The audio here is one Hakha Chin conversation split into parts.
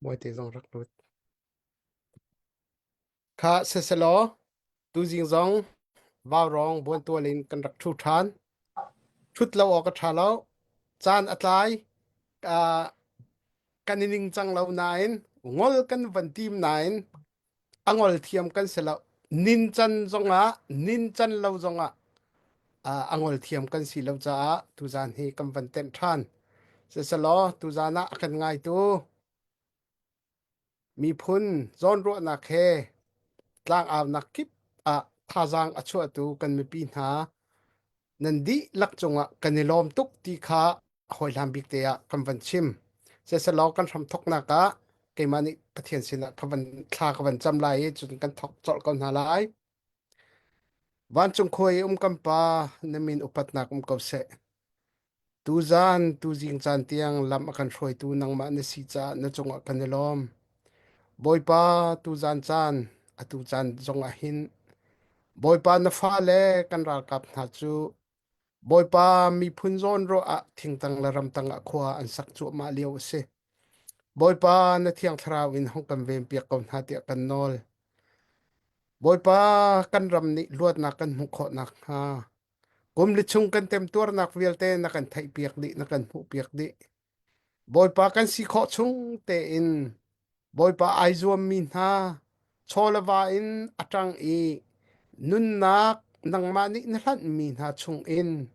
Mawite zong rak lut. Kha siselaw tuzing zong vaurawng buantual in kan rak ṭhu ṭhan. Ṭhut lo awk a ṭha lo. Caan a tlai. Uh, kan i ningcang lo nain ngol kan van tim nain a ngol thiam kan si lo. Nincan zongah nincan lo zongah uh, a ngol thiam kan si lo caah tuzaan hi kan van tenh ṭhan. Siselaw tuzaan ah a kan ngaitu Miphun zawnruahnak he tlangaunak kip ah thazaang a chuahtu kan mipi hna nan dihlak cungah kan i lawm tuk ti kha hawihlan bik te ah kan van chim. Siselaw kan hramthoknak ah keimah nih Pathian sinah ka van thla ka van cam lai i cun kan thok colh ko hna lai. Vancung khua i um kan Pa, na min upatnak um ko seh. Tuzaan, tuzing caan tiang lam a kan hruaitu nangmah na si caah na cungah kan i lawm. Bawipa, tuzaan caan, atu caan zongah hin Bawipa na fale kan ralkap hna cu Bawipa miphun zawnruah ah thingtang le ramtang ah khua an sak cuahmah lio a si. Bawipa na Thiang Thlarau in hung kan venpiak ko hna tiah kan nawl. Bawipa kan ram nih luatnak kan hmuh khawh nakhnga Kum li chung kan temtuarnak vialte na kan theihpiak dih, na kan hmuhpiak dih. Bawipa kan si khawh chung tein Bawipa ai zuammi hna chaw le va in a ṭang i nunnak nangmah nih na hlanhmi hna chungin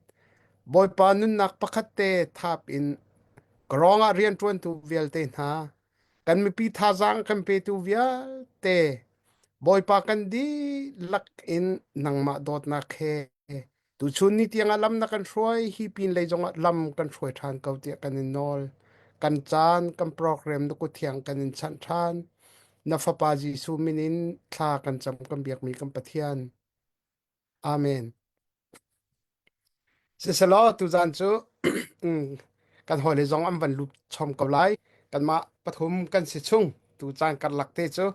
Bawipa nunnak pakhat te thap in ka rawngah rianṭuantu vialte hna kan mipi thazaang kan petu vialte Bawipa kan dihlak in nangmah dawtnak he tuchun ni tiangah lam na kan hruai hi pin lei zongah lam kan hruai ṭhan ko tiah kan in nawl. Kan caan, kan program na kut thiang kan in chanh ṭhan. Na Fapa Jesuh min in thla kan cam kan biakmi kan Pathian. Amen. Siselaw tuzaan cu kan hawile zong an van lut chom ko lai. Kanmah pathum kan si chung tu caan karlak te cu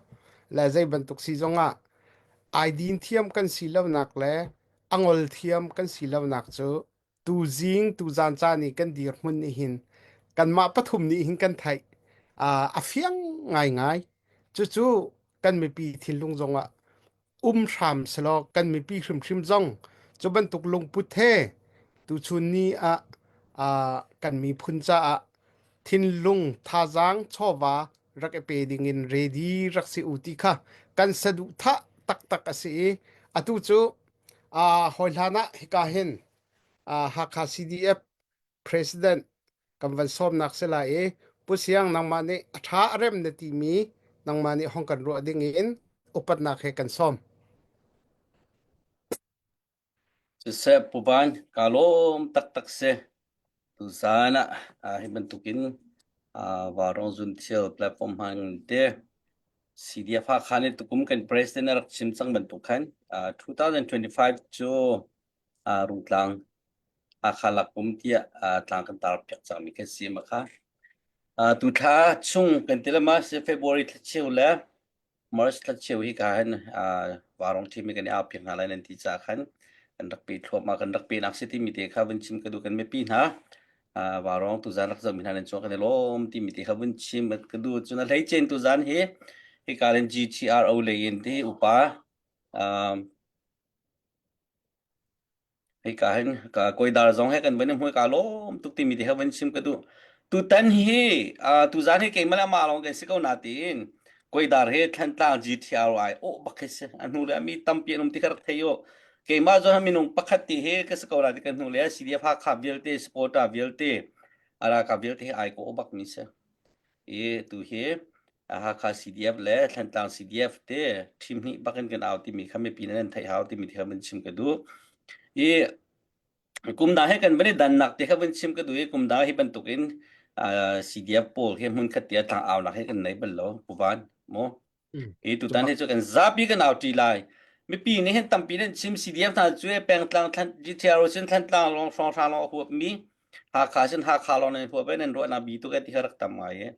le zei bantuk si zongah ai din thiam kan si lonak le a ngol thiam kan si lonak cu tuzing tuzaan caan i kan dirhmun nih hin kanmah pathum nih hin kan theih a fiang ngaingai. Cucu kan mipi thinlung zongah um hram selaw kan mipi hrimhrim zong cu bantuk lungput he tuchun ni ah uh, kan miphun caah thinlung thazaang chawva rak i pe ding in ready rak si u ti kha kan saduhthah taktak a si i atu cu uh, hawi hlan ah hika hin uh, Hakha CDF President kan van sawmnak si lai i Pu Siang nangmah nih a ṭha a rem na timi nangmah nih hong kan ruah ding in upatnak he kan sawm. Siseh Pu Van, kaa lawm taktak si. Tuzaan ah hi bantukin Varong Zunthil platform hmang te CDF Hakha nih tukum kan president a rak chim cang bantuk khan 2025 cu Rungtlang Hakha lakum tiah tlang kan tar piak cangmi kan si ma kha. Tu thla chung kan ti le ma si February thla cheu le March thla cheu hi ka hin varong thimi kan i au piak hna lai nan ti ca khan kan rak pe thluahmah kan rak pe nak si timi te kha vun chim ka duh kan mipi hna varong tuzan rak zoh mi hna nan chuak kan i lawm timi te kha vun chim ka duh cun a hlei cen tuzan hi hika len GTRO lei in ti upa Hika hin ka kawidar zong he kan van i hmui ka lawm tuk timi te he van chim ka duh. Tutan hi uh, tuzan hi keimah le amah lawng kan si ko na tiin kawidar hi Thlantlang GTRI oh bak hi si a hnu le mi tampi an um ti kha rak thei u. Keimah zong minung pakhat ti hi ka si ko na ti kan hnu le CDF Hakha vialte supporter vialte ralkap vialte hi ai ko bak mi si. I tu hi Hakha CDF le Thlantlang CDF te ṭhim hnih bak in kan au timi kha mipi nan theih hau timi kha van chim ka duh. I kum dang he kan van i dannak te kha van chim ka duh i kum dang hi bantukin CDF pawl hi hmun khat tia tlang aunak hi kan nei bal lo puvan mo i tutan hi cu kan zapi kan au ṭi lai mipi nih hin tampi nan chim CDF hna cu pengtlang thlan GTRO sin Thlantlang lawng hrawng hrang lawng a huap mi Hakha sin Hakha lawng nan huap nan ruahnak bi tu ti kha rak tam ngai e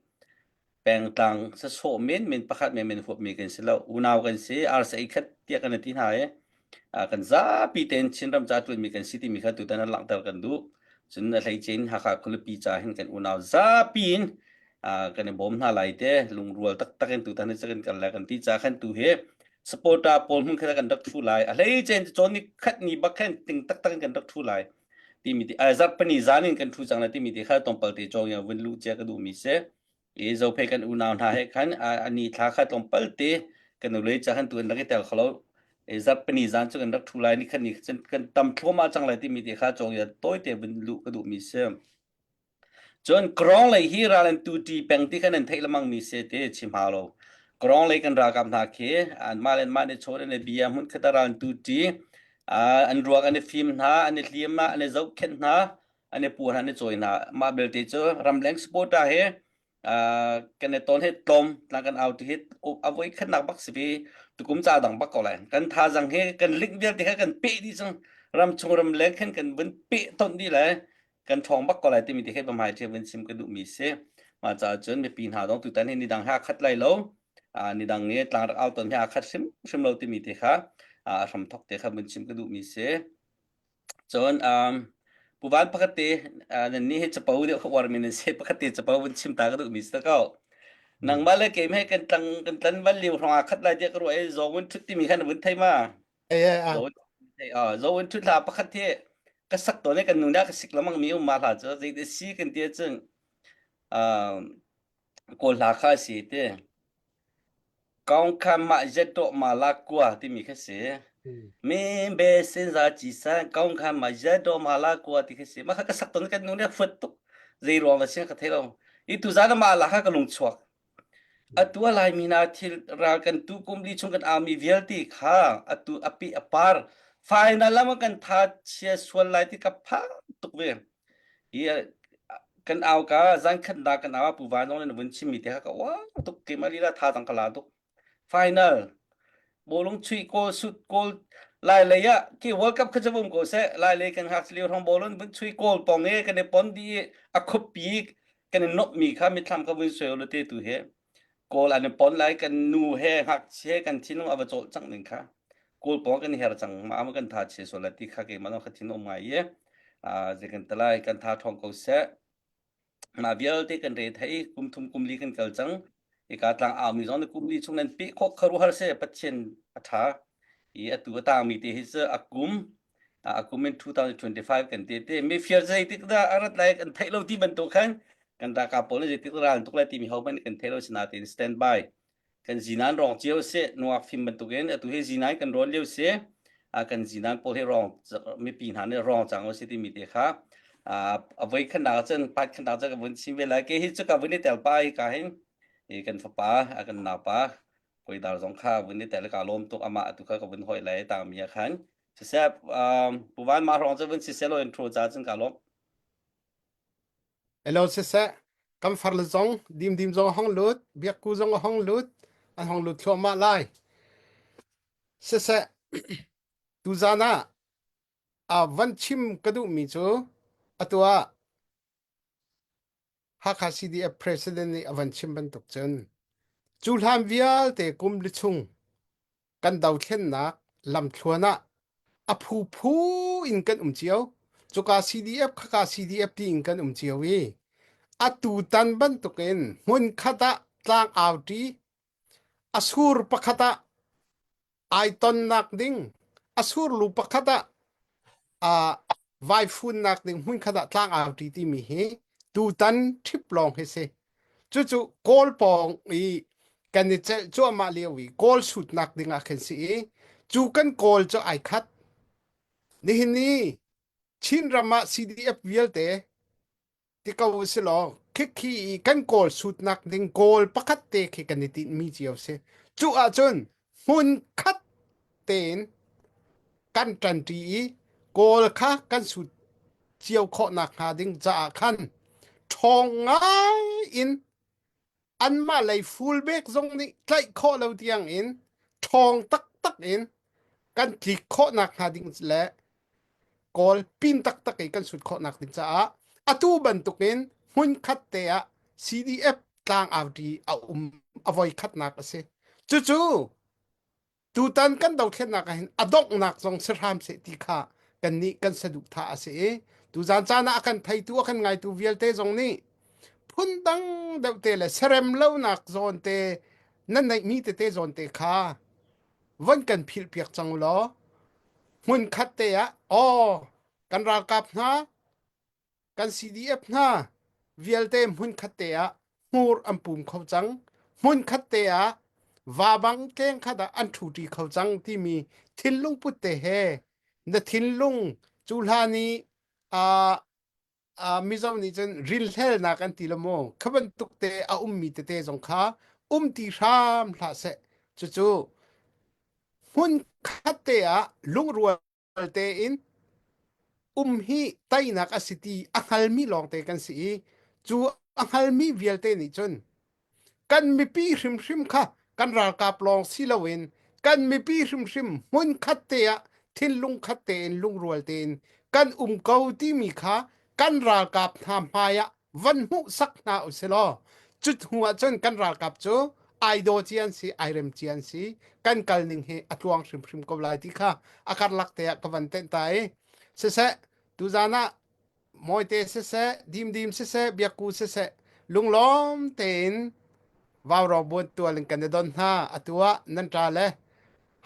pengtlang sasawh men men pakhat men men huap mi kan si lo unau kan si RCA khat tiah kan ti hna e kan zapi tein Chinram ca tuan mi kan si timi kha tutan an langhter kan duh cun a hleice in Hakha khualipi ca hin kan unau zapi in. Kan i bawm hna lai te lungrual taktak in tutan hi kan kal lai kan ti ca khan tu hi supporter pawl hmun khat kan rak thu lai. A hlei chen cawn ni khat ni bak khan ting taktak in kan rak thu lai timi ti zarhpini zan in kan thu cang lai timi ti kha tlawmpal te cawng ya vun lu cia ka duh mi si. I zophei kan unau hna he khan ani thla kha tlawmpal te kan ule ca khan tu an rak i tel kholo. I zarhpini zan cu kan rak thu lai ni khat ni kan tam thluahmah cang lai timi ti kha cawng ya tawi te vun lu ka duh mi si. Cun Krawng lei hi ral an tu ṭi peng ti kha nan theih lengmang mi si ti chim hau lo. Krawng lei kan ralkap hna khi anmah le anmah nih chawn an i bia hmunkhat ah ral an tu ṭi. An ruak an i fim hna, an i hliam hna, an i zohkhenh hna, an i puan an i cawi hna. Mah belte cu ramleng supporter he kan i ton hi tlawm tlang kan au ti hi a voi khatnak bak si ve tukum ca dang bak ko lai. Kan thazang hi kan link vialte kha kan peh dih cang. Ramchung ramleng khan kan vun peh ton dih lai. Kan ṭhawng bak ko lai timi ti khi pamhai ṭhiam in chim ka duhmi si. Mah caah cun mipi hna dong tutan hi nidang he aa khat lai lo. Nidang i tlang rak au ton he aa khat hrimhrim lo timi ti kha a hramthok te kha vun chim ka duhmi si. Cun um, Pu Van pakhat te nan nih hi capo deuh kha uarmi nan si pakhat te capo vun chim ta ka duhmi si ta ko. Nangmah le keimah he kan tlang kan tlan van liu hrawng aa khat lai tiah ka ruah i zawng vun ṭhut timi kha na vun thei ma? Zo in ṭhut hla pakhat hi ka sak tawn i kan nu nih a ka sik lengmang mi um ma hla cu zei si kan ti ahcun kawl hla kha a si ti. Kaung kha mah jet to ma la kua timi kha si. Min be sin za chi san kaung kha mah jet to ma la kua ti kha si. Mah kha ka sak tawn kan nu nih a fuat tuk. Zei ruang a si ka thei lo. I tu zan ma la kha ka lung chuak. Atu a Laimi hna thil ral kan tu kum li chung kan aumi vialte kha atu a pi a par final lam ah kan tha chia sual lai ti ka phang tuk ve. Hi kan au ka zan khat da kan au pu van zong na vun chim mi te kha ka wa tuk keimah lila tha tang ka la tuk. Final bawlung chuih kawl sut kawl lai lei ah ki World Cup kha chu um ko seh lai lei kan hak liu rong bawlun vun chui kawl pong e kan i pon di a khup pi kan i nok mi kha mithlam kha vun suai lo te tu he kawl an i pon lai kan nu he ngakchia kan thinlung a va cawl cang ning kha kawl pong kan her cang ma ma kan tha che so la ti kha ke ma kha thin om ngai ye a je kan talai kan tha thong ko seh Mah vialte kan re thei kum thum kum li kan kal cang. Hika tlang au mi zong nih kum li chung nan peh khawh kharuahar se Pathian a ṭha. I atu a tangmi te hi cu a kum a kum in 2025 kan te te mi fir zeitik dah a rat lai kan theih lo ti bantuk khan kan ralkap pawl nih zeitik ral an tuk lai timi ho hmanh kan thei lo sinain stand by kan zinan rong cio si nuak fim bantukin atu hi zinan kan rawn lio si kan zinan pawl hi rong mipi hna nih rong cang si timi te kha a voi khanak cun pat khanak cun ka vun chim ve lai ke hi cu ka vun i tel pa hi ka hin i kan fapa a kan naupa koidar zong kha vun i tel ka lawm tuk ama atu kha ka vun hoi lai tangmi ah khan siseh puvan ma rong cu vun siseh lo intro ca cun ka lawm Elo siseh, kan farle zong dimdim zong a hong lut, biakku zong a hong lut, an hong lut thluahmah lai. Siseh, tuzan ah a van chim ka duhmi cu atu ah Hakha CDF President nih a van chim bantuk cun cu hlan vialte kum li chung kan dothlennak lamthluan ah a phuphu in kan um cio. Cuka CDF khaka CDF tiin kan um cio i atu tan bantukin hmun khat ah tlang auṭi a sur pakhat ah ai tonnak ding a surlu pakhat ah uh, vaifunnak ding hmunkhat ah tlang auṭi timi hi tutan trip lawng hi si. Cucu Kawl pawng i kan i celh cuahmah lio i Kawl sutnak ding ah khin si i cu kan Kawl cu ai khat. Nihin ni Chin ram ah CDF vialte ti ko si law khikhi i kan kawl sutnak ding kawl pakhat te khi kan i tinhmi cio si. Cu ahcun hmun khat tein kan ṭanṭi i kawl kha kan sut cio khawh nakhnga ding caah khan ṭhawng ngai in anmah lei fullback zong nih tlaih khawh lo tiang in ṭhawng taktak in kan tlik khawh nakhnga ding le kawl pin taktak i kan sut khawh nak ding caah atu bantukin hmunkhat te ah CDF tlang auṭi a um a voi khatnak a si. Cucu tutan kan dothlennak ah hin a donghnak zong si hram seh ti kha kannih kan saduhthah a si i tuzan caan ah a kan theitu a kan ngaitu vialte zong nih. phundang deuh te le serem lonak zawn te nan neihmi tete zawn te kha von kan philh piak cang u law hmun khat te ah aw kan ralkap hna kan CDF hna vialte hmun khat te ah hmur an pum kho cang hmun khat te ah va bang tleng khat ah an ṭhuṭi kho cang timi thinlung put te he na thinlung cu hlan i uh, uh, Mizo nih cun rilhlelnak an ti lo maw kha bantuk te a ummi tete zong kha um ti hram hlah seh cucu hmun khat te ah lungrual tein um hi teinak a si ti a hngalmi lawngte kan si i cu a hngalmi vialte nih cun kan mipi hrimhrim kha kan ralkap lawng si loin kan mipi hrimhrim hmun khat te ah thinlung khat tein lungrual tein kan um ko timi kha kan ralkap hna hmai ah van hmuhsak hna u si law cut hnu ah cun kan ralkap cu ai daw cia an si ai rem cia an si kan kal ning hi a tluang hrimhrim ko lai ti kha a karlak te ah ka van tenh ta i siseh tuzan ah mawite siseh dimdim siseh biakku siseh lunglawm tein vauro buan tual in kan i don hna atu ah nan ṭa le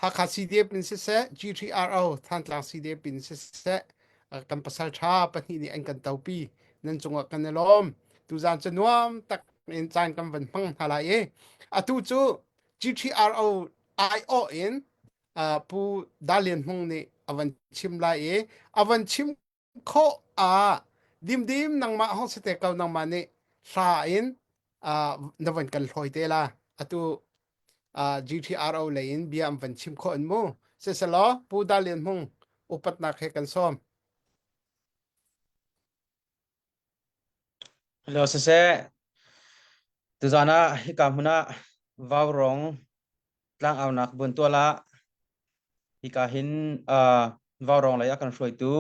Hakha CDF in siseh G3RO Thantlang CDF in siseh kan pasal ṭha pahnih nih an kan topi nan cungah kan i lawm tuzan cu nuam tak in caan kan van hmang hna lai i atu cu GTRO aiawh in Pu Dalian Hmung nih a van chim lai i a van chim khawh ah dimdim nangmah hong si te ko nangmah nih hla in na van kan hlawi te la atu GTRO lei in bia an van chim khawh in mu siselaw Pu Dalian Hmung upatnak he kan sawm. Hello siseh tuzan ah hika hmun ah Vaurong tlangaunak buantual ah hika hin uh, Vaurong lei a kan hruaitu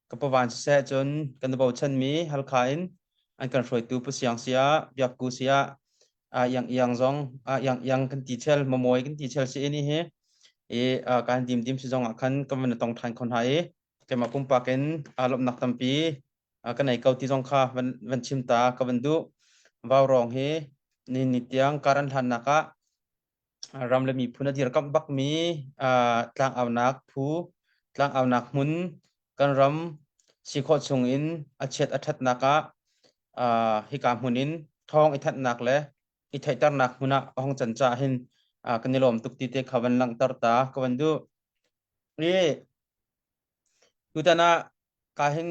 ka pavan siseh cun kan bochanmi Halkha in an kan hruaitu Pu Siang sia Biakku sia uh, iang iang zong uh, iang iang kan ti chel mamawi kan ti chel si ini hi i uh, kan dim dim si zong ah khan kan van tong than khon ha i keimah pumpak in aa lawmhnak tampi ka nei ko ti zong kha van van chim ta ka van duh. Vaurong hi ni ni tiang kar an hlannak ah ram le miphun a dirkamh bakmi tlangaunak phu tlangaunak hmun kan ram si khawh chung in a chiat a ṭhatnak ah hika hmun in thawng i thanhnak le i theihternak hmun ah a hong can caah hin kan i lawm tuk ti te kha van langhter ta ka van duh. I tutan ah ka hin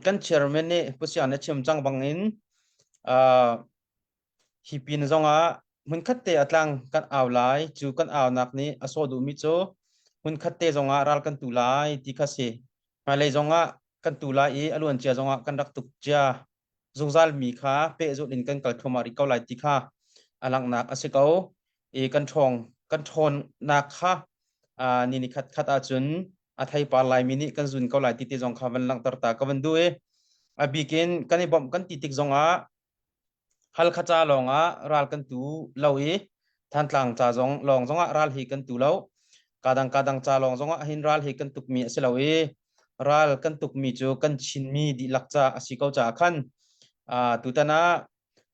kan chairman nih Pu Siang nih a chim cang bangin uh, hi pin zongah hmunkhat te a tlang kan au lai cu kan aunak nih a sawh duhmi cu hmunkhat te zongah ral kan tu lai ti kha si hmailei zongah kan tu lai i a luancia zongah kan rak tuk cia zungzal mi kha pehzulh in kan kal thluahmah rih ko lai ti kha a langhnak a si ko i kan ṭhawng kan ṭhawnnak kha ni ni khat khat ahcun a theipar laimi nih kan zun ko lai ti ti zong kha van langhter ta ka van duh i a bikin kan i bawmh kan ti tik zongah Halkha ca lawngah ral kan tu lo i Thantlang ca zong lawng zongah ral hi kan tu lo. Kadang kadang ca lawng zongah hin ral hi kan tukmi a si lo i ral kan tukmi cu kan Chinmi dihlak ca a si ko caah khan uh, tutan ah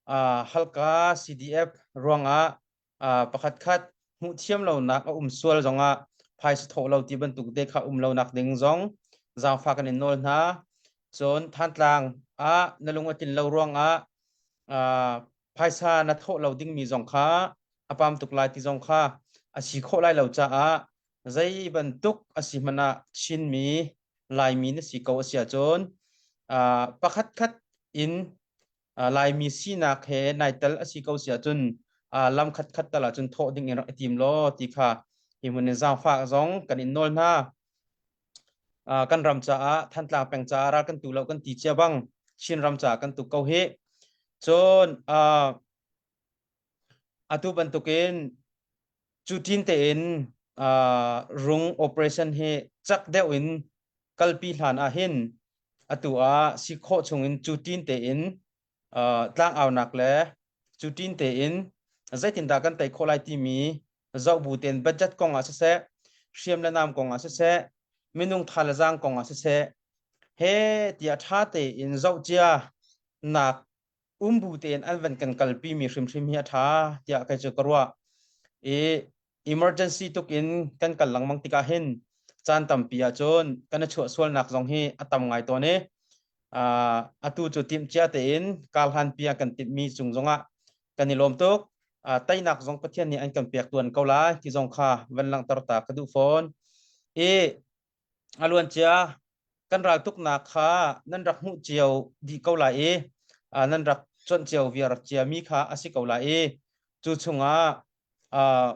uh, Halka CDF ruangah uh, pakhat khat hmuh thiam lonak a um sual zongah phaisa thawh lo ti bantuk te kha um lonak ding zong zaangfah kan in nawl hna. Cun Thantlang ah na lung a tlin lo ruangah uh, phaisa na thawh lo dingmi zong kha a pam tuk lai ti zong kha a si khawh lai lo caah zei bantuk a si hmanh ah Chinmi Laimi na si ko a si ahcun uh, pakhat khat in Laimi sinak he nai tel a si ko si ahcun lam khat khat tal ahcun thawh ding in rak i tim law ti kha hi hmun in zaangfah zong kan in nawl hna. Kan ram caah Thantlang peng caah ral kan tu lo kan ti cia bang Chin ram caah kan tuk ko hi. Cun atu bantukin cu tin tein rung operation hi cak deuh in kalpi hlan ah hin atu ah si khawh chungin cu tin tein tlangaunak le cu tin tein zeitindah kan tei khawh lai timi zoh bu tein budget kong ah siseh hriam le nam kong ah siseh minung tha le zaang kong ah siseh he tiah tha tein zoh cia nak. Umbu tein an van kan kalpi mi hrimhrim hi a ṭha tiah kei cu ka ruah. I emergency tuk in kan kal lengmang tikah hin caan tampi ahcun kan i chuah sualnak zong hi a tam ngai tawn i uh, atu cu timhcia tein kar hlanpi ah kan timhmi cung zongah kan i lawm tuk. Uh, teinak zong Pathian nih an kan pek tuan ko lai ti zong kha van langhter ta ka duh fawn. I a luancia kan raltuknak kha nan rak hmuh cio dih ko lai i uh, nan rak cuanh cio viar ciami kha a si ko lai i cu chungah uh,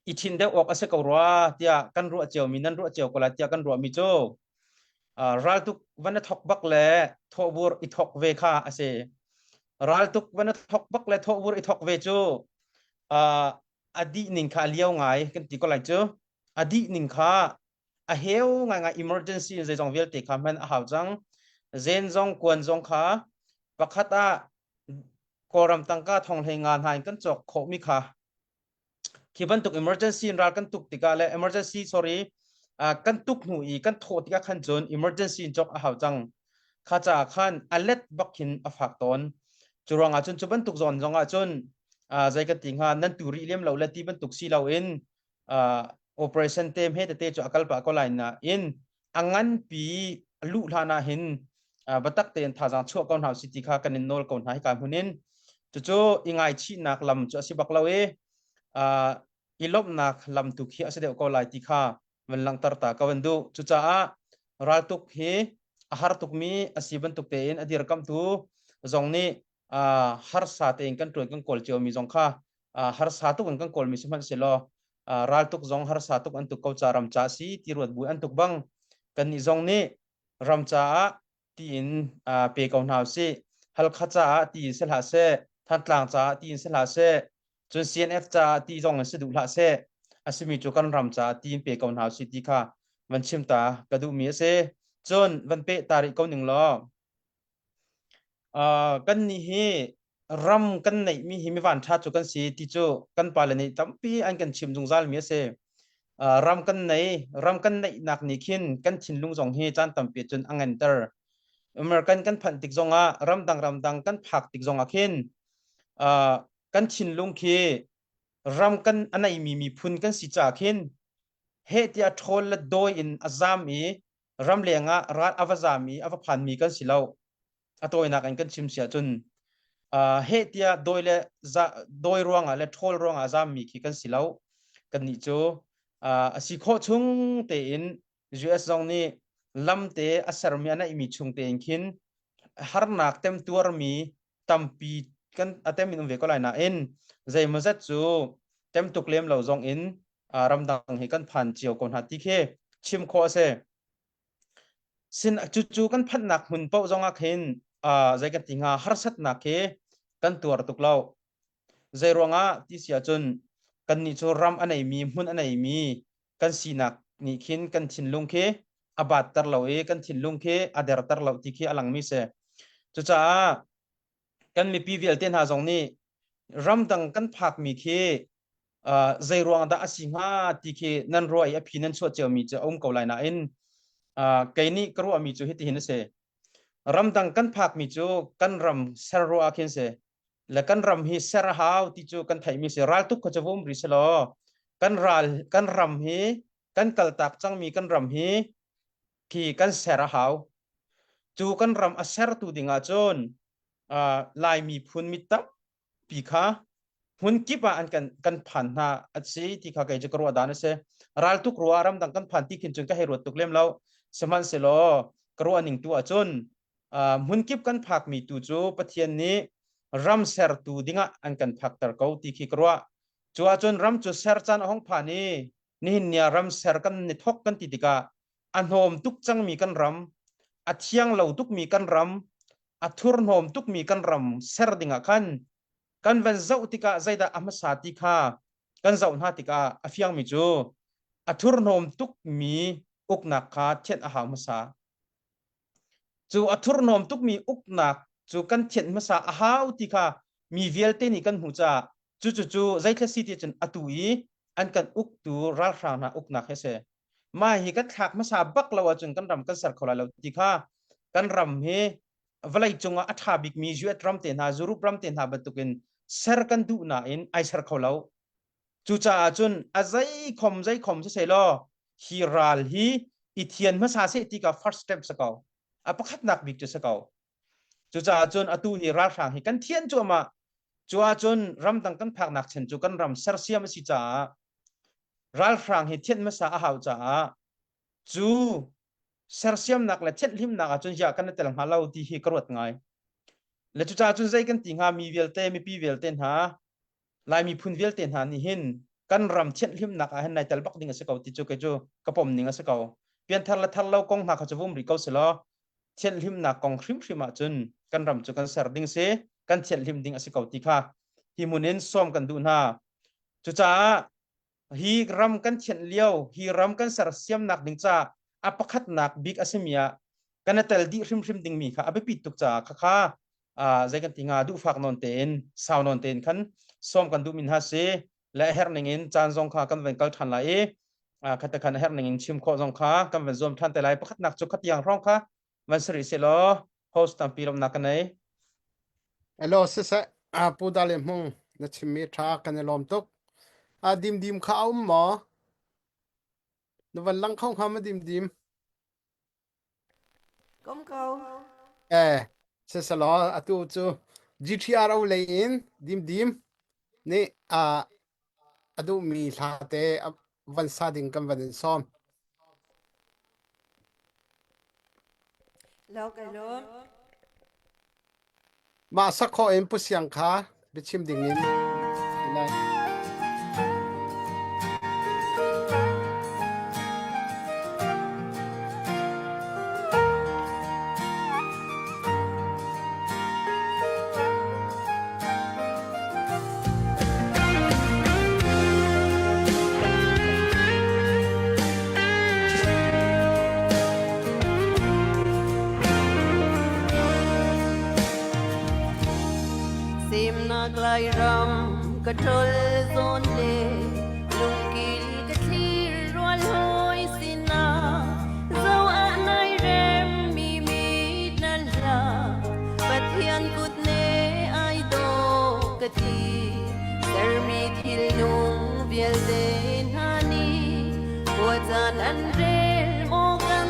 i thin deuh awk a si ko rua tiah kan ruah ciomi nan ruah cio ko lai tiah kan ruahmi cu uh, raltuk van a thok bak le thawhbur i thok ve kha a si. Raltuk van a thok bak le thawhbur i thok ve cu uh, a dih ning kha a lio ngai kan ti ko lai cu. A dih ning kha a heu ngaingai emergency in zeizong vialte kha hman a hau cang. Zen zong kuan zong kha pakhat ah Kawlram tangka thong hlei nga hna in kan cawk khawhmi kha khi bantuk emergency in ral kan tuk tikah le emergency sorry uh, kan tuk hnu i kan thawh tikah khan cun emergency in cawk a hau cang. Kha caah khan a let bak khin a fak tawn. Cu ruangah cun cu bantuk zawn zong ah cun uh, zei kan ti hnga nan tu rih lem lo le ti bantuk si lo in uh, operation te hme tete cu a kal pah ko lai na in a nganpi luh hlan ah hin uh, batak tein thazaang chuah ko hna si ti kha kan in nawl ko hna hika hmun in cucu i ngaichihnak lam cu a si bak lo i uh, i lawmhnak lam tu khi a si deuh ko lai ti kha van langhter ta ka van duh. Cucaah raltuk hi a har tukmi a si bantuk tein a dirkamtu zong nih uh, harsa tein kan ṭuan kan kawl ciomi zong kha uh, harsa tuk in kan kawlmi sihmanhsehlaw uh, raltuk zong harsa tuk an tuk ko ca ram ca si ti ruat bu an tuk bang kannih zong nih ram caah tiin uh, pe ko hna usih. Halkha caah tiin si hlah seh, Thantlang caah tiin si hlah seh, cun CNF caah ti zong in si duh hlah seh, a simi cu kan ram caah tiin pe ko hna usih ti kha van chim ta ka duhmi a si. Cun van peh ta rih ko ning law Uh, kan nih hi ram kan neihmi hi mi vanṭha cu kan si ti cu kan pale nih tampi an kan chim zungzalmi a si. Uh, ram kan nei, ram kan neihnak nih khin kan thinlung zong hi caan tampi cun a ngenter. American kan phanh tik zongah ramdang ramdang kan phak tik zongah khin uh, kan thinlung khi ram kan a neimi miphun kan si caah khin heh tiah ṭhawl le dawi in a zam i ramleng ah ral a va zam i a va phanmi kan si lo. A tawinak in kan chim si ahcun uh, heh tiah dawi le za, dawi ruangah le ṭhawl ruangah zammi khi kan si lo. Kannih cu uh, a si khawh chung tein US zong nih lamte a sermi a neihmi chung tein khin harnak temtuarmi tampi kan a tem in um ve ko lai nain zeimawzat cu tem tuk lem lo zong in ramdang hi kan phan cio ko hna ti khi chim khawh a si. Sin cucu kan phanhnak hmun paoh zong ah khin zei kan ti hnga harsatnak khi kan tuar tuk lo. Zei ruangah ti si ahcun kannih cu ram a neimi hmun a neimi kan sinak nih khin kan thinlung khi a batter lo i kan thinlung khi a derter lo ti khi a langmi si. Cucaah kan mipi vialte hna zong nih ramdang kan phakmi khi uh, zei ruang dah a si hnga ti khi nan ruah i a phi nan chuah ciomi cu a um ko lai nain uh, kei nih ka ruahmi cu hitihin a si. Ramdang kan phakmi cu kan ram ser ruah ah khin si le kan ram hi ser a hau ti cu kan theihmi si raltuk kha cu vum ri selaw kan ral kan ram hi kan kaltak cangmi kan ram hi khi kan ser a hau cu kan ram a sertu ding ah cun uh, Lai miphun mi tampi kha hmun kip ah an kan kan phan hna a si ti kha kei cu ka ruah dan a si raltuk ruah ramdang kan phan ti khin cun ka hei ruat tuk lem lo sihmanhsehlaw ka ruah ning tu ahcun hmun kip kan phakmi tu cu Pathian nih ram sertu dingah an kan phakter ko ti khi ka ruah. Cu ahcun ram cu ser caan a hong phan i nihin ni ah ram ser kan ni thok kan ti tikah a hnawm tuk cangmi kan ram, a thiang lo tukmi kan ram, a thurhnawm tukmi kan ram ser dingah khan kan van zoh tikah zeidah a hmasa ti kha kan zoh hna tikah a fiangmi cu a thurhnawm tukmi uknak kha thianh a hau hmasa. Cu a thurhnawm tukmi uknak cu kan thianh hmasa a hau ti kha mi vialte nih kan hmuh caah cucu zeithla si ti cun atu i an kan uktu ralhrang hna uknak hi a si. Mah hi kan thlak hmasa bak lo ahcun kan ram kan ser kho lai lo ti kha kan ram hi. Vawlei cungah a ṭha bikmi US ram te hna, Europe ram te hna bantukin ser kan duh nain ai ser kho lo. Cucaah cun a zeikhom zeikhom siseh law hi ral hi i thian hmasa seh ti ka first step si ko. A pakhatnak bik cu si ko. Cucaah cun atu hi ralhrang hi kan thian cuahmah. Cu ahcun ramdang kan phaknak chan cu kan ram sersiam a si caah ralhrang hi thianh hmasa a hau caah cu sersiamnak le thianhhlimnak ahcun ziah kan i tel hnga lo ti hi ka ruat ngai. Le cucaah cun zei kan ti hnga mi vialte mipi vialte hna Lai miphun vialte hna nih hin kan ram thianhhlimnak ah hin nai tel bak ding a si ko ti cu kei cu ka pom ning a si ko. Pianthar le thar lo kong hna kha cu vum rih ko si law thianhhlimnak kong hrimhrim ah cun kan ram cu kan ser ding si kan thianhhlim ding a si ko ti kha hi hmun in sawm kan duh hna. Cucaah hi ram kan thianh lio hi ram kan sersiamnak ding ca a pakhatnak bik a simi ah kan i tel dih hrimhrim dingmi kha a biapit tuk caah khakha zei kan ti hnga duhfak nawn tein sau nawn tein khan sawm kan duhmi hna si le a herh ning in caan zong kha kan van kal ṭhan lai i khate khan a herh ning in chim khawh zong kha kan van zuam ṭhan te lai. Pakhatnak cu khatiang hrawng kha van si rih seh law host tampi lawmhnak ka nei. Hello siseh Pu Dale Hmung na chimmi ṭha kan i lawm tuk. A dim dim kha a um maw? Na van lang kho hnga ma dim dim? Kom ko. Eh, siselaw atu cu GTRO lei in dim dim nih a a duhmi hla te van sa ding kan van in sawm. Lo kai lawm. Mah sakhawh in Pu Siang kha biachim ding in ti lai. Semnak Lairam ka ṭol zawn le lungkil ka thlir rual hawi sinah zo ah nai rem mi mit nan hla Pathian kut ne ai dawh ka ti sermi thil nung vialte hna nih khua caan an rel maw kan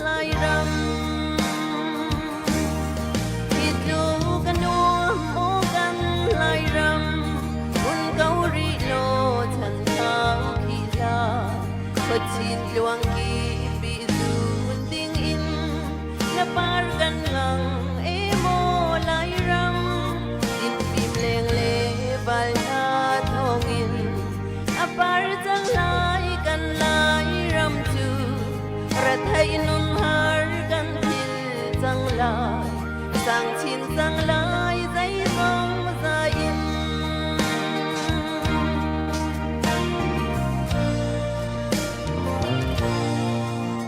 Lairam hi tluk a nuam maw kan Lairam hun ko rih law chan thau khi hlah khuachin tluang kip bih zun ding in na par kan ngang e maw Lairam dinfim leng le val hna thawngin a par cang lai kan Lairam cu rathei nun har kan thil cang lai sang chin cang lai zeizong za in.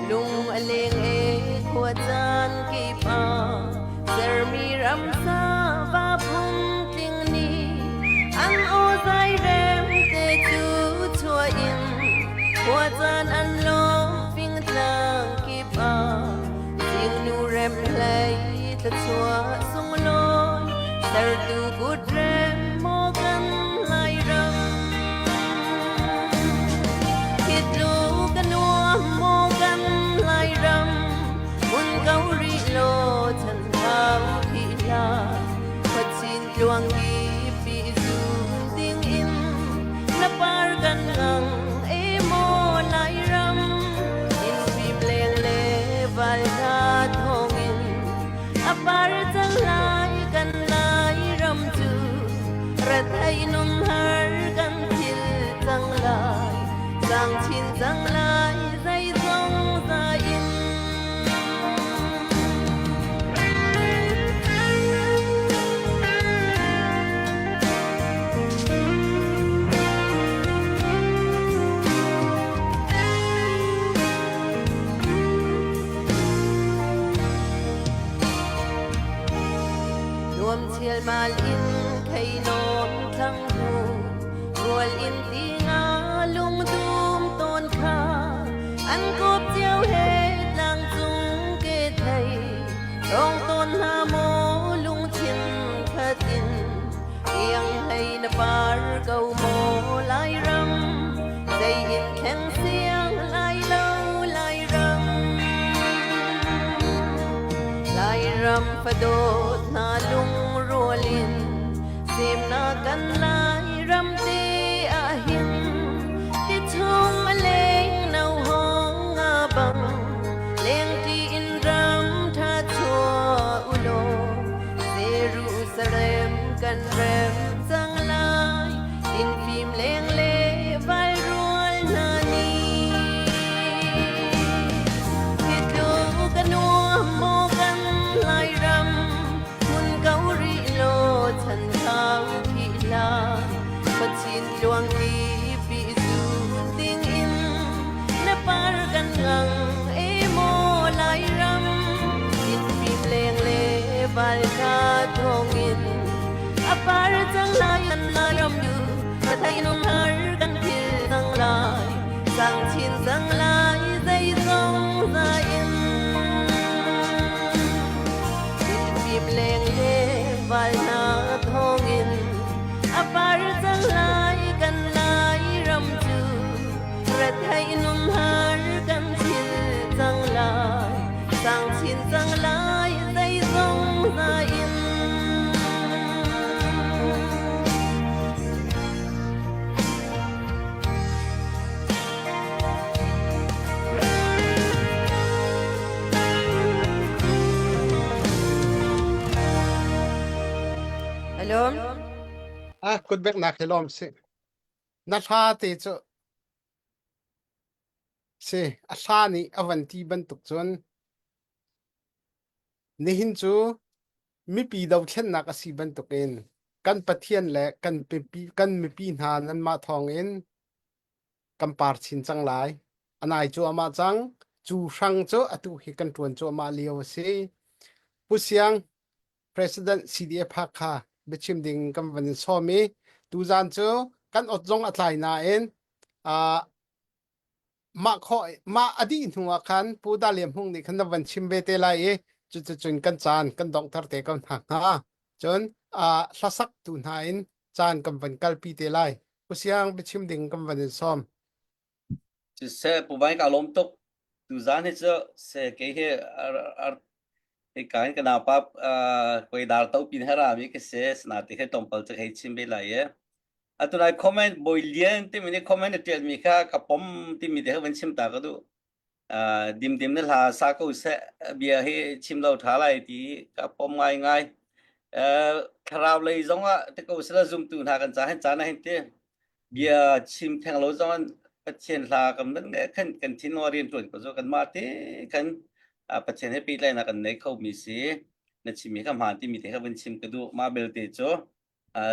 Lung a leng e khua caan kip ah sermi ramsa va phun tling nih an aw zai rem te cu chuah in khua caan an lawm fingtlang kip ah zingnu rem hlei thluachuah sunglawi sertu kut rem maw kan Lairam hi tluk a nuam maw kan Lairam hmun ko rih law chan thau khi hlah khuachin tluang kip pi zun ding in na par kan ngang e maw Lairam in fim leng le val hna thawngin a par cang lai kan Lairam cu rathei nun har kan thil cang lai sang chin cang lai zeizong za in. Nuam chialmal in thei nawn thlang hnu rual in ti nga lungdum tawn kha an kawp cio he tlang cung ke thei rong tawn hna maw. par ko maw Lairam zei in thleng siang lai lo Lairam Lairam fadawt hna lungrual in semnak kan Lairam te ah hin ti chung a leng no hong nga bang lengṭi in ram ṭha chuah u law Jerusalem kan rem cang lai tinfim leng le vai rual hna nih hi tluk a nuam maw kan Lairam hmun ko rih law chan thau khih hlah Khuachin tluang ti zun ding in na par kan ngang e maw Lairam Tinfim leng le val hna thawngin a par cang lai an Lairam nu Pathai nung har kan phil cang lai sang chin cang lai zeizong za in Tinfim leng le val hna thawngin a par cang lai kan lai ram cu retheih nung har kan thil cang lai sang chin cang lai zeizong za in Alom. Ah, kutbek nak hi lawm si. Na hla te cu si a hla nih a van ti bantuk cun nihin cu mipi dothlennak a si bantukin kan Pathian le kan pipi kan mipi hna nanmah thawngin kan par chin cang lai. A nai cuahmah cang. Cu hrang cu atu hi kan ṭuan cuahmah lio a si. Pu Siang, President CDF Hakha biachim ding kan van in sawm i tuzan cu kan ot zong a tlai nain uh, mah khawh mah a dih hnu ah khan Pu Da Lian Hmung nih khan na van chim ve te lai i cuticun kan caan kan donghter te ko hna hnga. Cun uh, hlasak tu hna in caan kan van kalpi te lai. Pu Siang biachim ding kan van in sawm. Siseh Pu Vai ka lawm tuk. Tuzaan hi cu se kei hi hi ka in ka naupa koi dar to pin he ra mi ka se sanate he tlawmpal cu hei chim ve lai e. Atu lai comment Bawi Lian timi nih comment a tial mi kha ka pom timi te kha van chim ta ka duh. Dimdim na hla sa ko seh bia hi chim lo tha lai ti ka pom ngai ngai. Thlarau lei zong ah te ko sila zumtu hna kan ca hen caan ah hin ti bia chim theng lo zong Pathian hla kan nan nge khan kan thin rian tuan ko zo kan mah te kan Pathian he pehtlaihnak kan nei kho mi si na chim mi kha hmaan ti mi te kha vun chim ka duh mah belte cu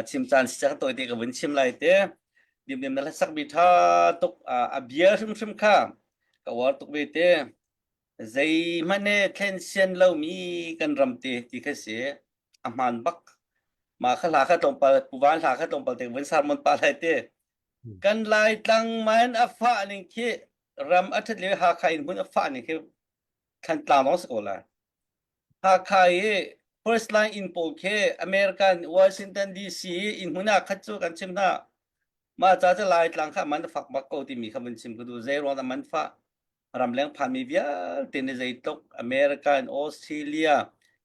chim caan si cang tawi te ka vun chim lai te dimdim na hlasak mi tha tuk a bia hrimhrim kha ka uar tuk ve te zeihmanh he thlen sian lomi kan ram te ti kha si a hmaan bak mah kha hla kha tlawmpal puvan hla kha tlawmpal te vun sermon pa lai te kan lai tlang man a fah ning khi ram a ṭhat lio Hakha in hmun a fah ning khi Thantlang lawng si ko lai Hakha i first line inn pawl khi American Washington DC inn hmun ah khat cu kan chim hna mah ca cu Laitlang kha man a fak bak ko timi kha vun chim ka duh zei ruang dah man fah ramleng phanmi vialte nih zeitluk America in Australia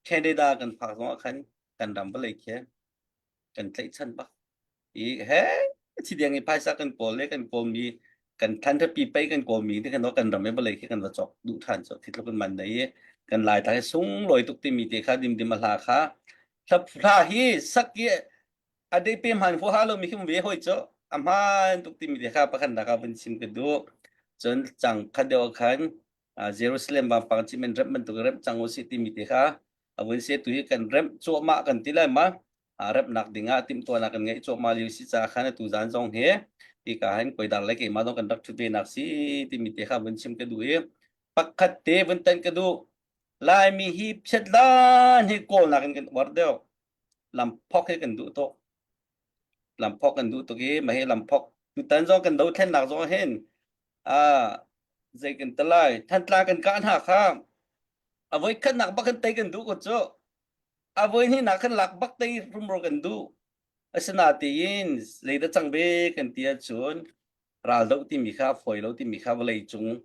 Canada kan phak zong ah khan kan ram vawlei khi kan tlaihchan bak i he thi deng i phaisa kan kawl le kan kawlmi kan than pi pei kan kawlmi te kan kan ram i vawlei khi kan va cawk duh than so thi tluk in man nei i kan lai ta hi sunglawi tuk timi te kha dimdim a hla kha hla hi sak i a dei pe hman huaha lo mi khi ve hoi cu a hmaan tuk timi te kha pakhat nak ah vun chim ka duh cun cang khat deuh khan Jerusalem vampang cement remh bantuk remh cang usih timi te kha a vun se tu hi kan remh cuahmah kan ti lai ma remhnak ding ah timhtuahnak kan ngeih cuahmah lio si ca khan atu zan zong hi ti ka hin koidar le keimah zong kan rak ṭhut ve nak si timi te kha vun chim ka duh i pakhat te vun tan ka duh Laimi hi phiatlan hi kawlnak in kan uar deuh lamphok hi kan duh tuk lamphok kan duh tuk i mah hi lamphok tutan zong kan dothlennak zong hin a zei kan talai Thantlang kan kah hna kha a voi khatnak bak kan tei kan duh ko cu a voi hnihnak kan lak bak tei rumro kan duh. Asinain zeidah cang ve kan ti ahcun raldoh timi kha a fawi lo timi kha vawlei cung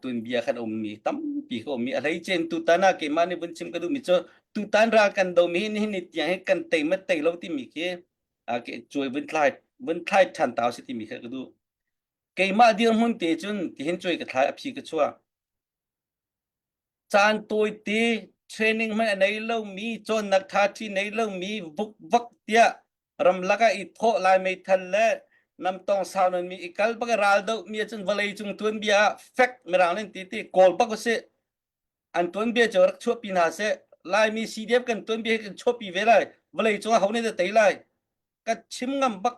tuanbia khan a ummi tampi kha ummi a hleice in tutan ah keimah nih vun chim ka duhmi cu tutan ral kan domi hi nihin ni tiang hi kan tei ma tei lo timi khi cuai vun thlai vun thlai ṭhan ta si timi kha ka duh. Keimah dirhmun te cun tihin cuai ka thlai a phi ka chuah. Caan tawite training hmanh a nei lomi cawnnak ṭhaṭhi nei lomi vukvak tiah ramlak ah i thawh lai meithal le namtong sau non mi i kal bak i ral doh mi ahcun vawlei cung tuanbia ah fek mirang nih ti ti kawl bak usih an tuanbia cu rak chuahpi hna seh Laimi CDF kan tuanbia hi kan chuahpi ve lai vawlei cung ah ho nih dah tei lai ka chim ngam bak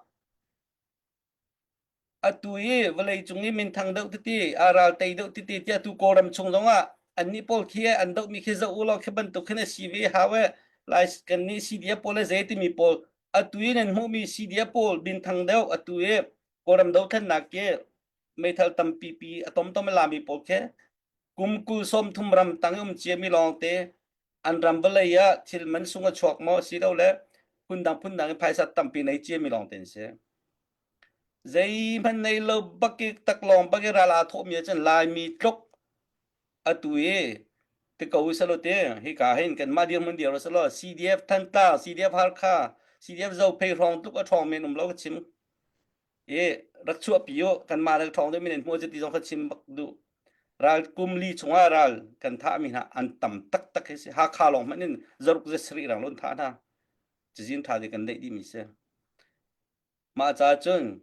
Atu i vawleicung i minthang deuh tete, a ral tei deuh tete tiah tu Kawlram chung zongah annih pawl khi an dohmi khi zoh u law khi bantuk khin a si ve hau e. Lai kannih CDF pawl le zei timi pawl atu i nan hmuhmi CDF pawl minthang deuh atu i Kawlram dothlennak khi meithal tampi pi a tomtom a lami pawl khi kum 20 sawmthum ram tang i um ciami lawngte an ram vawlei ah thil man sung a chuak maw silole phundang phundang in phaisa tampi nei ciami lawngte an si. Zeihmanh nei lo bak i taklawng bak i ral aa thawhmi ahcun Laimi tluk atu i ti ko usalaw ti hika hin kanmah dirhmun dir usalaw CDF Thantlang, CDF Halkha, CDF Zophei hrawng tluk a ṭhawng men um lo ka chim. I rak chuahpi u kanmah le ṭhawng deuh min an hmuh ti zong kha chim bak duh. Ral kum li chungah ral kan thahmi hna an tam taktak hi si. Hakha lawng hmanh in zaruk ze sarih rang lo an thah hna. Cazin ṭha te kan neih dihmi si. Mah caah cun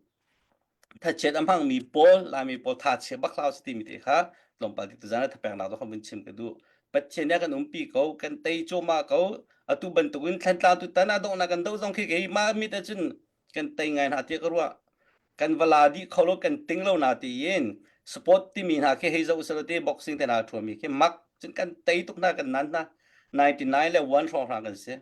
thachiat a hmangmi pawl, Laimi pawl thachia bak hlah usih timi te kha tlawmpal te tuzaan ah thapeknak zong kha vun chim ka duh. Pathian nih a kan umpi ko, kan tei cuahmah ko. Atu bantukin Thlantlang tutan ah donghnak kan doh zong khi keimah mit ahcun kan tei ngai hna tiah ka ruah. Kan va la dih kho lo, kan ting lo na tiin sport timi hna khi hei zoh usih te boxing te hna ṭhuami khi mak cun kan tei tuk hna kan nan hna. 99 le 1 hrawng hna kan si.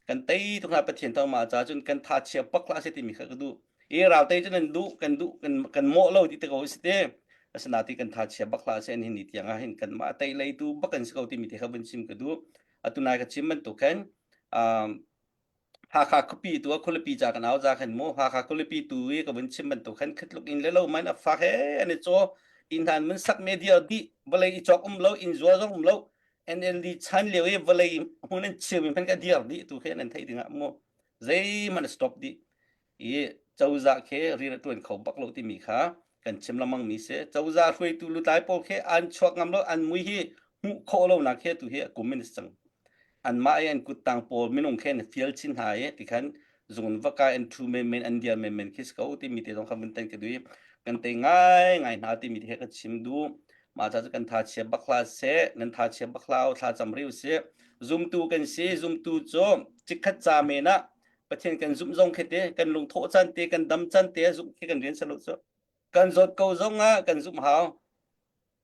Kan tei tuk hna Pathian thawng mah caah cun kan tha chia bak hlah seh timi kha ka duh. I ral tei cu nan duh kan duh kan kan mawh lo ti te ko si te. Asinain kan tha chia bak hlah seh nihin ni tiang ah hin kanmah tei lei tu bak kan si ko timi te kha vun chim ka duh. Atu nai ka chim bantuk khan um, Hakha khuapi tu a khualipi ca kan au za khan mu Hakha khualipi tu i ka vun chim bantuk khan khitluk in le lo man a fak he an i caw inn han mun sak media dih vawlei i cawk um lo inn zual zong um lo NLD chan lio i vawlei hmun an cheu mi hmanh ka dir dih tu khi nan theih ding ah mu zeihmanh stop dih i cozah khi rian a tuan kho bak lo timi kha kan chim lengmang mi si cozah hruaitu lutlai pawl khi an chuak ngam lo an mui hi hmuh khawh lo nak khi tu hi a kum in cang anmah i an kuttang pawl minung khi an fial chin hna i tikhan zungun va kai an thu menmen an dir menmen khi si ko timi te zong kha vun tan ka duh i kan tei ngai ngai hna timi te he ka chim duh Mah ca cu kan tha chia bak hlah seh, nan tha chia bak hlah u, thla cam rih u sih. Zumtu kan si, zumtu cu chikkhat ca men ah Pathian kan zumh zong khi te, kan lungthawh caan te, kan dam caan te zumh khi kan rian si lo cu. Kan zawt ko zong ah kan zumh hau.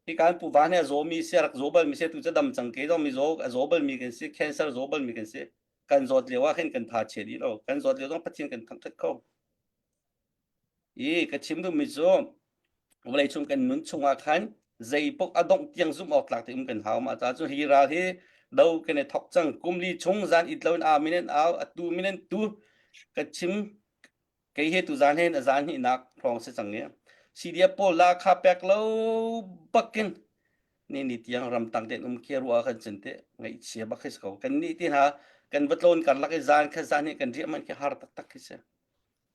Hi kan pu van he a zawmi si, a rak zaw balmi si, tu cu dam cang ke zong mi zaw a zaw balmi kan si, cancer zaw balmi kan si. Kan zawt lio ah khin kan tha chia dih lo. Kan zawt lio zong Pathian kan thangṭhat kho. I ka chim duhmi cu vawleicung kan nun chungah khan zeipaoh a dongh tiang zumh awk tlak te um kan hau. Mah caah cun hi ral hi do kan i thok cang. Kum li chung zan it loin a min an au, atu min an tu. Ka chim kei he tu zan hen a zan hnihnak hrawng si cang i CDF pawl la kha pek lo bakin ni ni tiang ramtang ten um khi ruah kan cun te ngaihchia bak khi si ko. Kan nih ti hna kan va tlawn karlak i zan kha zan hi kan riah man khi har taktak khi si.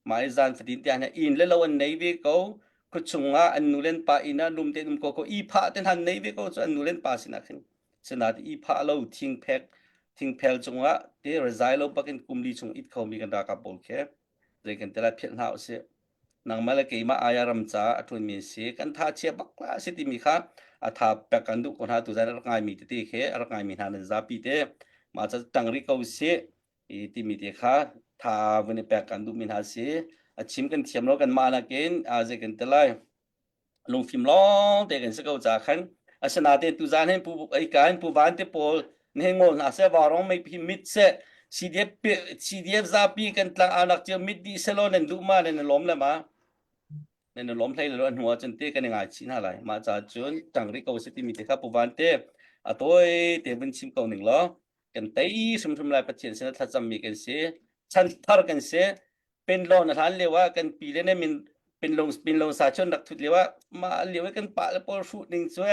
Mah i zan fatin te ah inn le lo an nei ve ko. Khuachung ah an nu le an pa inn ah lum tein um ko ko. I phah te han nei ve ko cu an nu le an pa sinah khin. Sinain i phah lo thingphek thingphel cungah te rizai lo bakin kum li chung it khomi kan ralkap pawl khi zei kan te lai philh hna usih. Nangmah le keimah aya ram caah a ṭuanmi an si. Kan tha chia bak la si timi kha a tha pek kan duh ko hna tuzan a rak ngaimi tete khi a rak ngaimi hna nan zapi te mah ca ṭang rih ko usih. I timi te kha tha vun i pek kan duhmi hna si. A chim kan thiam lo kanmah nakin zei kan ti lai lungfim lawng te kan si ko ca khan asinain tuzan hin pu ei ka hin pu van te pawl ne ngol hna seh varong mei hi mit seh CDF CDF zapi kan tlang anak cio mit dih selaw nan duh ma nan lawm le ma nan lawm hlei lo hnu ah cun te kan i ngai chih hna lai mah ca cun tang rih ko si timi te kha pu van te a tawi te vun chim ko ning law kan tei hrimhrim lai Pathian sin thlacammi kan si. Chan thar kan si. Pinlawn a hlan lio ah kan pi le ne min pinlong pinlong sa chun rak thut lio ah mah lio i kan pa le pawl hruh ning cu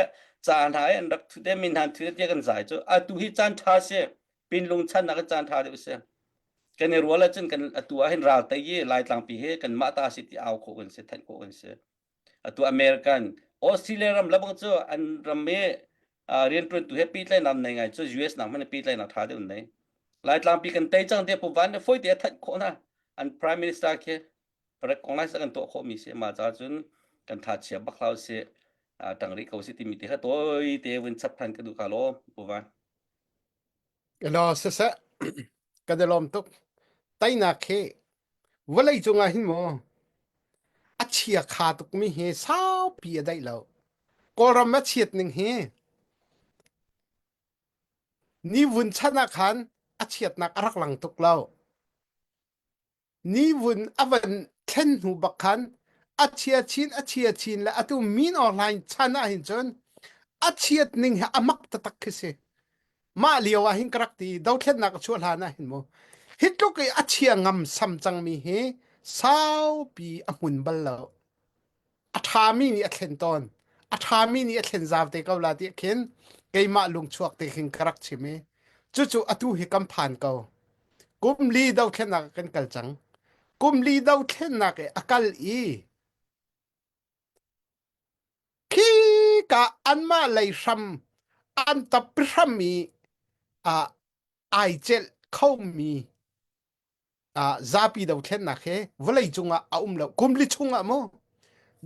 caan ha an rak thut e min han thut tia kan zai cu atu hi caan tha si. Pinlung chan nak caan tha deuh si. Kan i rual ahcun kan atu ah hin ral tei i Laitlang pi hi kan mah ta si ti au khawh kan si thanh khawh kan si. Atu American Australia ram labang cu an ram i rianṭuantu he pehtlaihnak nei ngai cu US nak hmanh pehtlaihnak ṭha deuh nei. Laitlang pi kan tei cang te puvan le foi te a thanh khawh hna. An prime minister khi recognize kan tuah khawh mi si ma ca cun kan tha chia bak hlau si tang rih ko si timi te kha toi te vun chap than ka duh kha lo puvan. Elaw siseh kan i lawm tuk. Teinak hi vawlei cungah hin maw a chia kha tukmi hi saupi a daih lo. Kawlram a chiat ning hi ni vun chan ah khan a chiatnak a rak lang tuk lo. Ni vun a van thlen hnu bak khan a chia chin a chia chin le atu min online chan ah hin cun a chiat ning hi a mak taktak khi si. Mah lio ah hin ka rak ti dothlennak a chuah hlan ah hin mu hi tluk i a chia ngam sam cangmi hi saupi a hmun bal lo. A ṭhami nih a thlen tawn. A ṭhami nih a thlen zau te ko la ti khin keimah lungchuak te khin ka rak chim i cucu atu hi kan phan ko. Kum li dothlennak ah kan kal cang. Kum li dothlennak i a kal i khi ka anmah lei hram an tap hram i ai celh khomi zapi dothlennak he vawlei cungah a um lo kum li chungah mu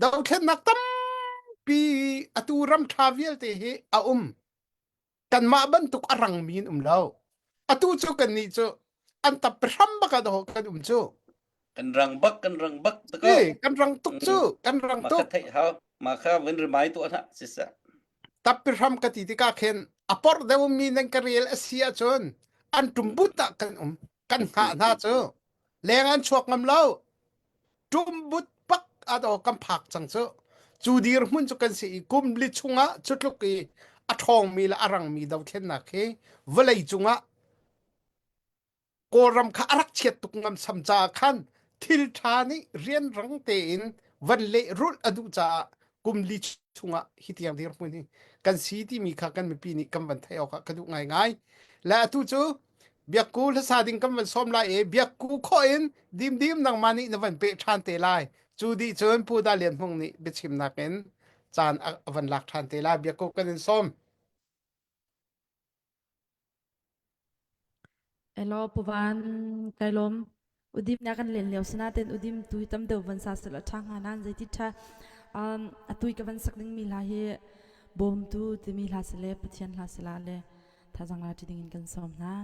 dothlennak tampi atu ram ṭha vialte hi a um kanmah bantuk a rangmi in um lo atu cu kannih cu an tap hram bak ah kan um cu Kan rang bak kan rang bak tako. Kan rang tuk cu kan rang Ma tuk kha theih hau ma kha vun rimai tu hna sisa. Tappi hram ka ti tikah khin a porh deuhmi nan ka rel a si ahcun an ṭumbut ah kan um kan hngah hna cu leng an chuak ngam lo ṭumbut pak ah daw kan phak cang cu cu dirhmun cu kan si i kum li chungah cu tluk i a ṭhawngmi le a rangmi dothlennak hi vawlei cungah Kawlram kha a rak chiat tuk ngamsam caah khan thil ṭha nih rianrang tein van lehrulh a duh caah kum li chungah hi tiang dirhmun hi kan si timi kha kan mipi nih kan van theih awk ah ka duh ngaingai. Le atu cu biakku hlasa ding kan van sawm lai i biakku khawh in dimdim nangmah nih na van peh ṭhan te lai. Cu dih cun Pu Da Lian Hmung nih biachimnak in caan a van lak ṭhan te lai. Biakku kan in sawm. Elaw Puvan kai lawm. Udim na kan len lio sinaten udim tu hi tam deuh van sa sel a ṭha hnga nan zeiti ṭha um, atui ka van sak ding mi hla hi bawmtu timi hla sile Pathian hla sila le thazang la ṭi ding in kan sawm hna.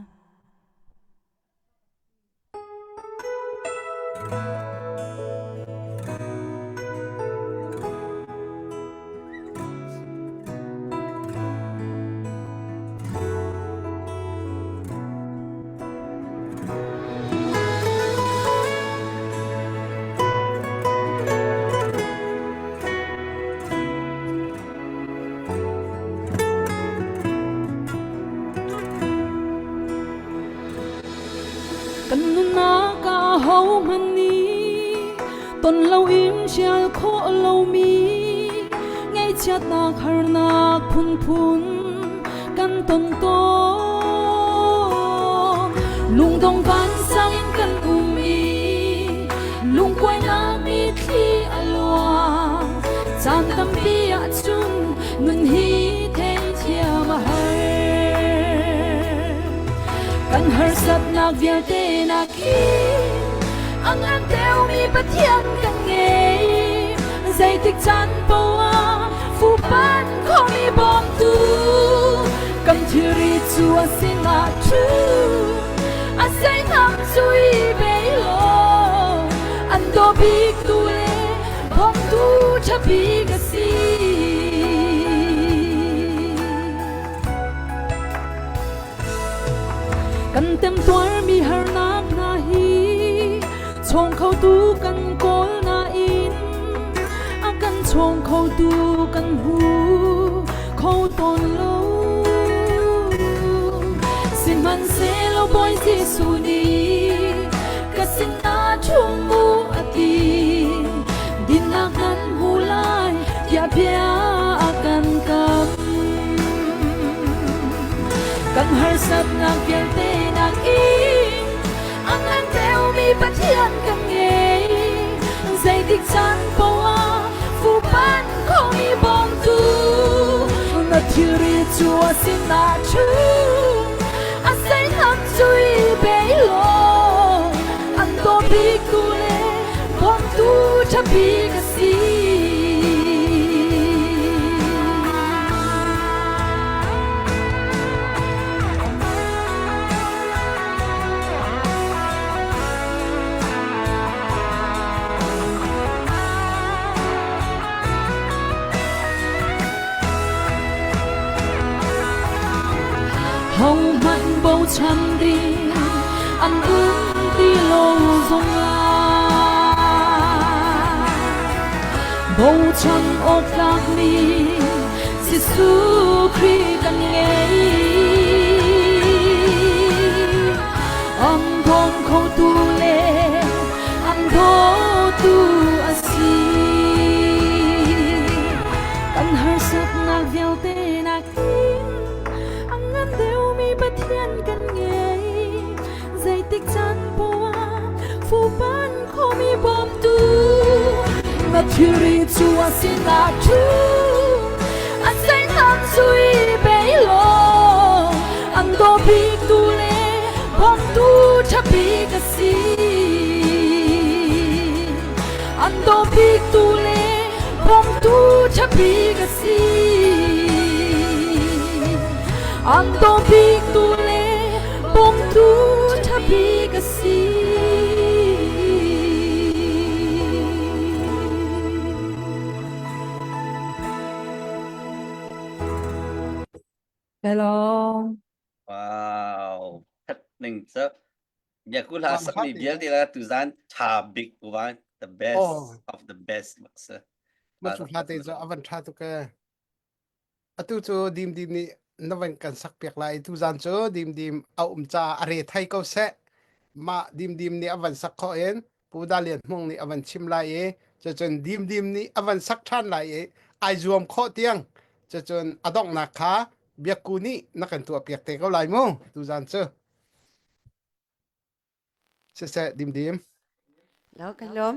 Kan nunnak ah ahohmanh nih ton loin hrial khawh lomi ngaihchiatnak harnak phunphun kan ton tawn. Lungdong vansang in kan um i lungkuainak mitthli a luang. Caan tampi ahcun nun hi theithiam a har. Kan harsatnak vialte nakin a ngan deuhmi Pathian kan ngei. Zeitik caan paoh ah fuhpanh khomi bawmtu kan thilri cu a sinah ṭhu. A seihnam cu i bei law an daw bik tu le bawmtu ṭha bik a si. Kan temtuarmi harnak hna hi chawng khotu kan kawl nain a kan chawng khotu kan hmu kho tawn lo. Sihmanhsehlaw Bawi Jesuh nih sinah ṭhum u a ti. Dinnak nan hmu lai tiah bia a kan kam. Kan harsatnak vialte nakin a ngan deuhmi Pathian kan ngei. Zeitik caan paoh ah fuhpanh khomi bawmtu na thilri cu a sinah ṭhum. A seihnam cu i bei law an daw biktu le bawmtu ṭha bik a si. Hohmanh bochan ding an um ti lo zongah bochan awk tlakmi Jesuh Khrih kan ngei. An bawm khotu le an dawtu a si. Kan harsatnak vialte nakin a ngan deuhmi Pathian kan ngei. Zeitik caan poah ah fuhpanh khomi bawmtu na thilri cu a sinah ṭhu. A seihnam cu i bei law an daw biktu le bawmtu ṭha bik a si. An daw biktu le bawmtu ṭha bik a si. An daw biktu le bawmtu ṭha bik a si. Hello. Wow. That ning cu Biaku hla sakmi vialte la tuzan tha bik uvan the best Oh. of the best bak si. Ma cu hla te cu a van tha tuk e. Atu cu Dimdim nih na van kan sak piak lai. Tuzan cu Dimdim a um caah a re thai ko seh. Mah Dimdim nih a van sak khawh in Pu Da Lian Hmung nih a van chim lai i cucun Dimdim nih a van sak ṭhan lai i ai zuam khawh tiang cucun a donghnak kha Biakku nih na kan tuah piak te ko lai mu tuzan cu. Siseh Dimdim. Lo kan lawm.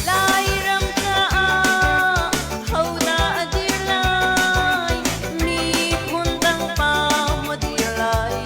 Lairam caah hodah a dir lai? Miphun dang pa maw dir lai?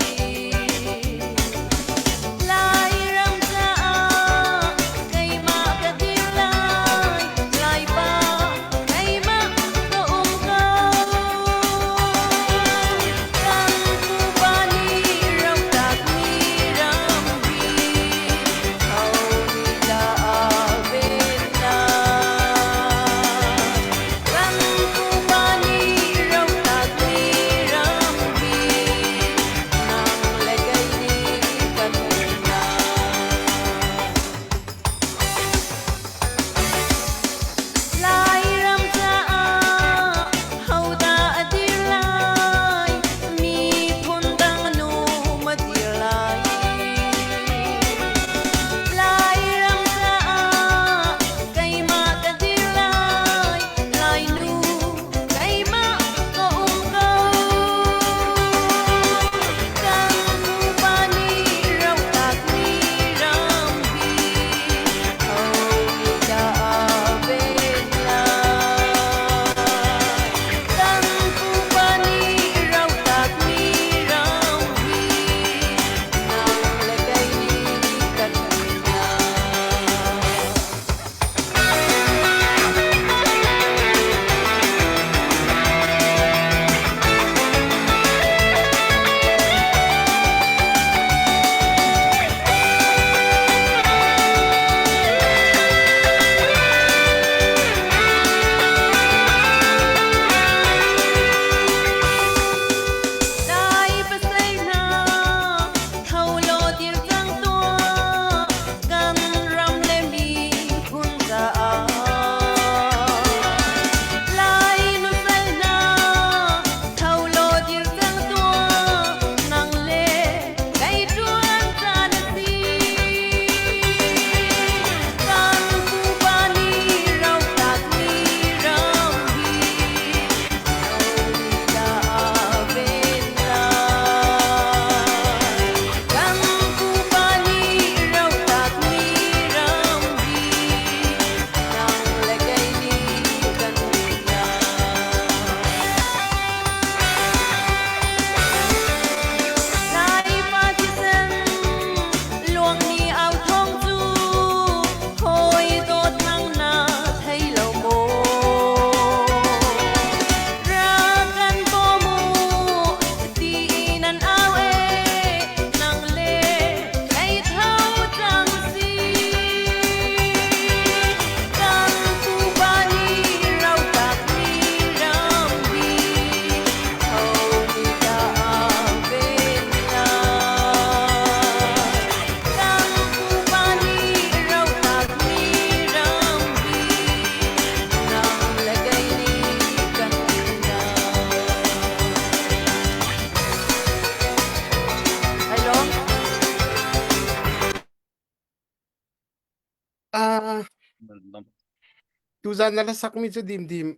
Tuzan na hlasak mi cu dim dim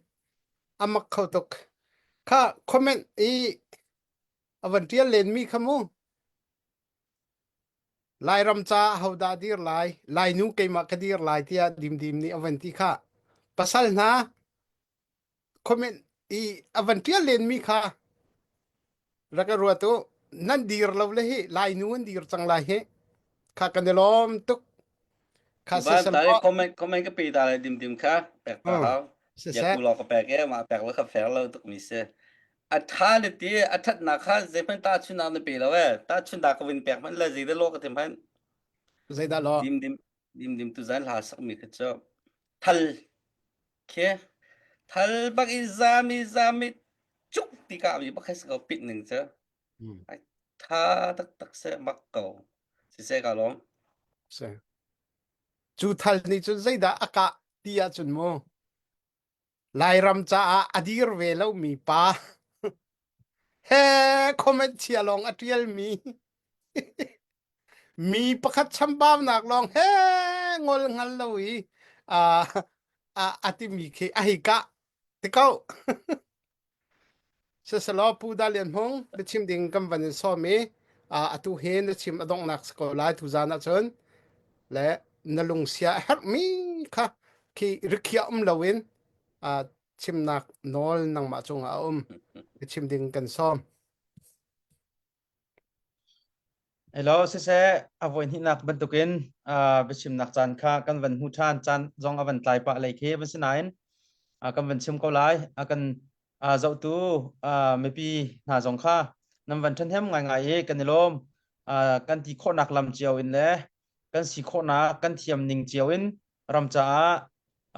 amak kho tuk. Kha comment i avan tial len mi kha mu. Lairam ca hodah dir lai, Lainu keimah ka dir lai tiah dimdim nih a van ti kha. Pasal hna comment i a van ṭial lenmi kha rak i ruat u. Nan dir lo le hi Lainu an dir cang lai hi. Kha kan i lawm tuk. Kha Van ta comment comment ka pe ta le dimdim kha pek ta hau. Ya ku lo ka pek e ma pek lo kha fair lo tuk mi si. A tha le ti a thatnak kha zeihmanh ta chunnak na pe lo e ta chunnak ka vin pek hmanh le zeidah lo ka tim hmanh zeidah lo dim dim dim dim tu zan hla sak mi kha cu thal khi thal bak i zami zami cuk ti ka mi bak ko pit ning cu ai tha tak tak se mak ko si se ka lom se cu thal nih cun zeidah a kah ti ahcun mu Lairam caah a dir ve lomi pa he comment chia lawng a ṭialmi mi pakhat chambaunak lawng he ngol hngal lo i a a timi khi a hei kah ti ko. Siselaw Pu Da Lian Hmung biachim ding kan van in sawm i atu hi na chim a donghnak si ko lai tuzaan ahcun le na lungsia a herhmi kha khi rikhiah um loin chimnak nawl nangmah cungah a um biachim ding kan sawm. Hello, siseh a voi hnihnak bantukin uh, biachimnak caan kha kan van hmu ṭhan caan zong a van tlai pah lei khi van si nain uh, kan van chim ko lai. A kan uh, zohtu uh, mipi hna zong kha nan van ṭhahnem ngaingai i kan i lawm. Uh, kan ti khawhnak lam cio in le kan si khawhnak kan thiam ning cio in ram caah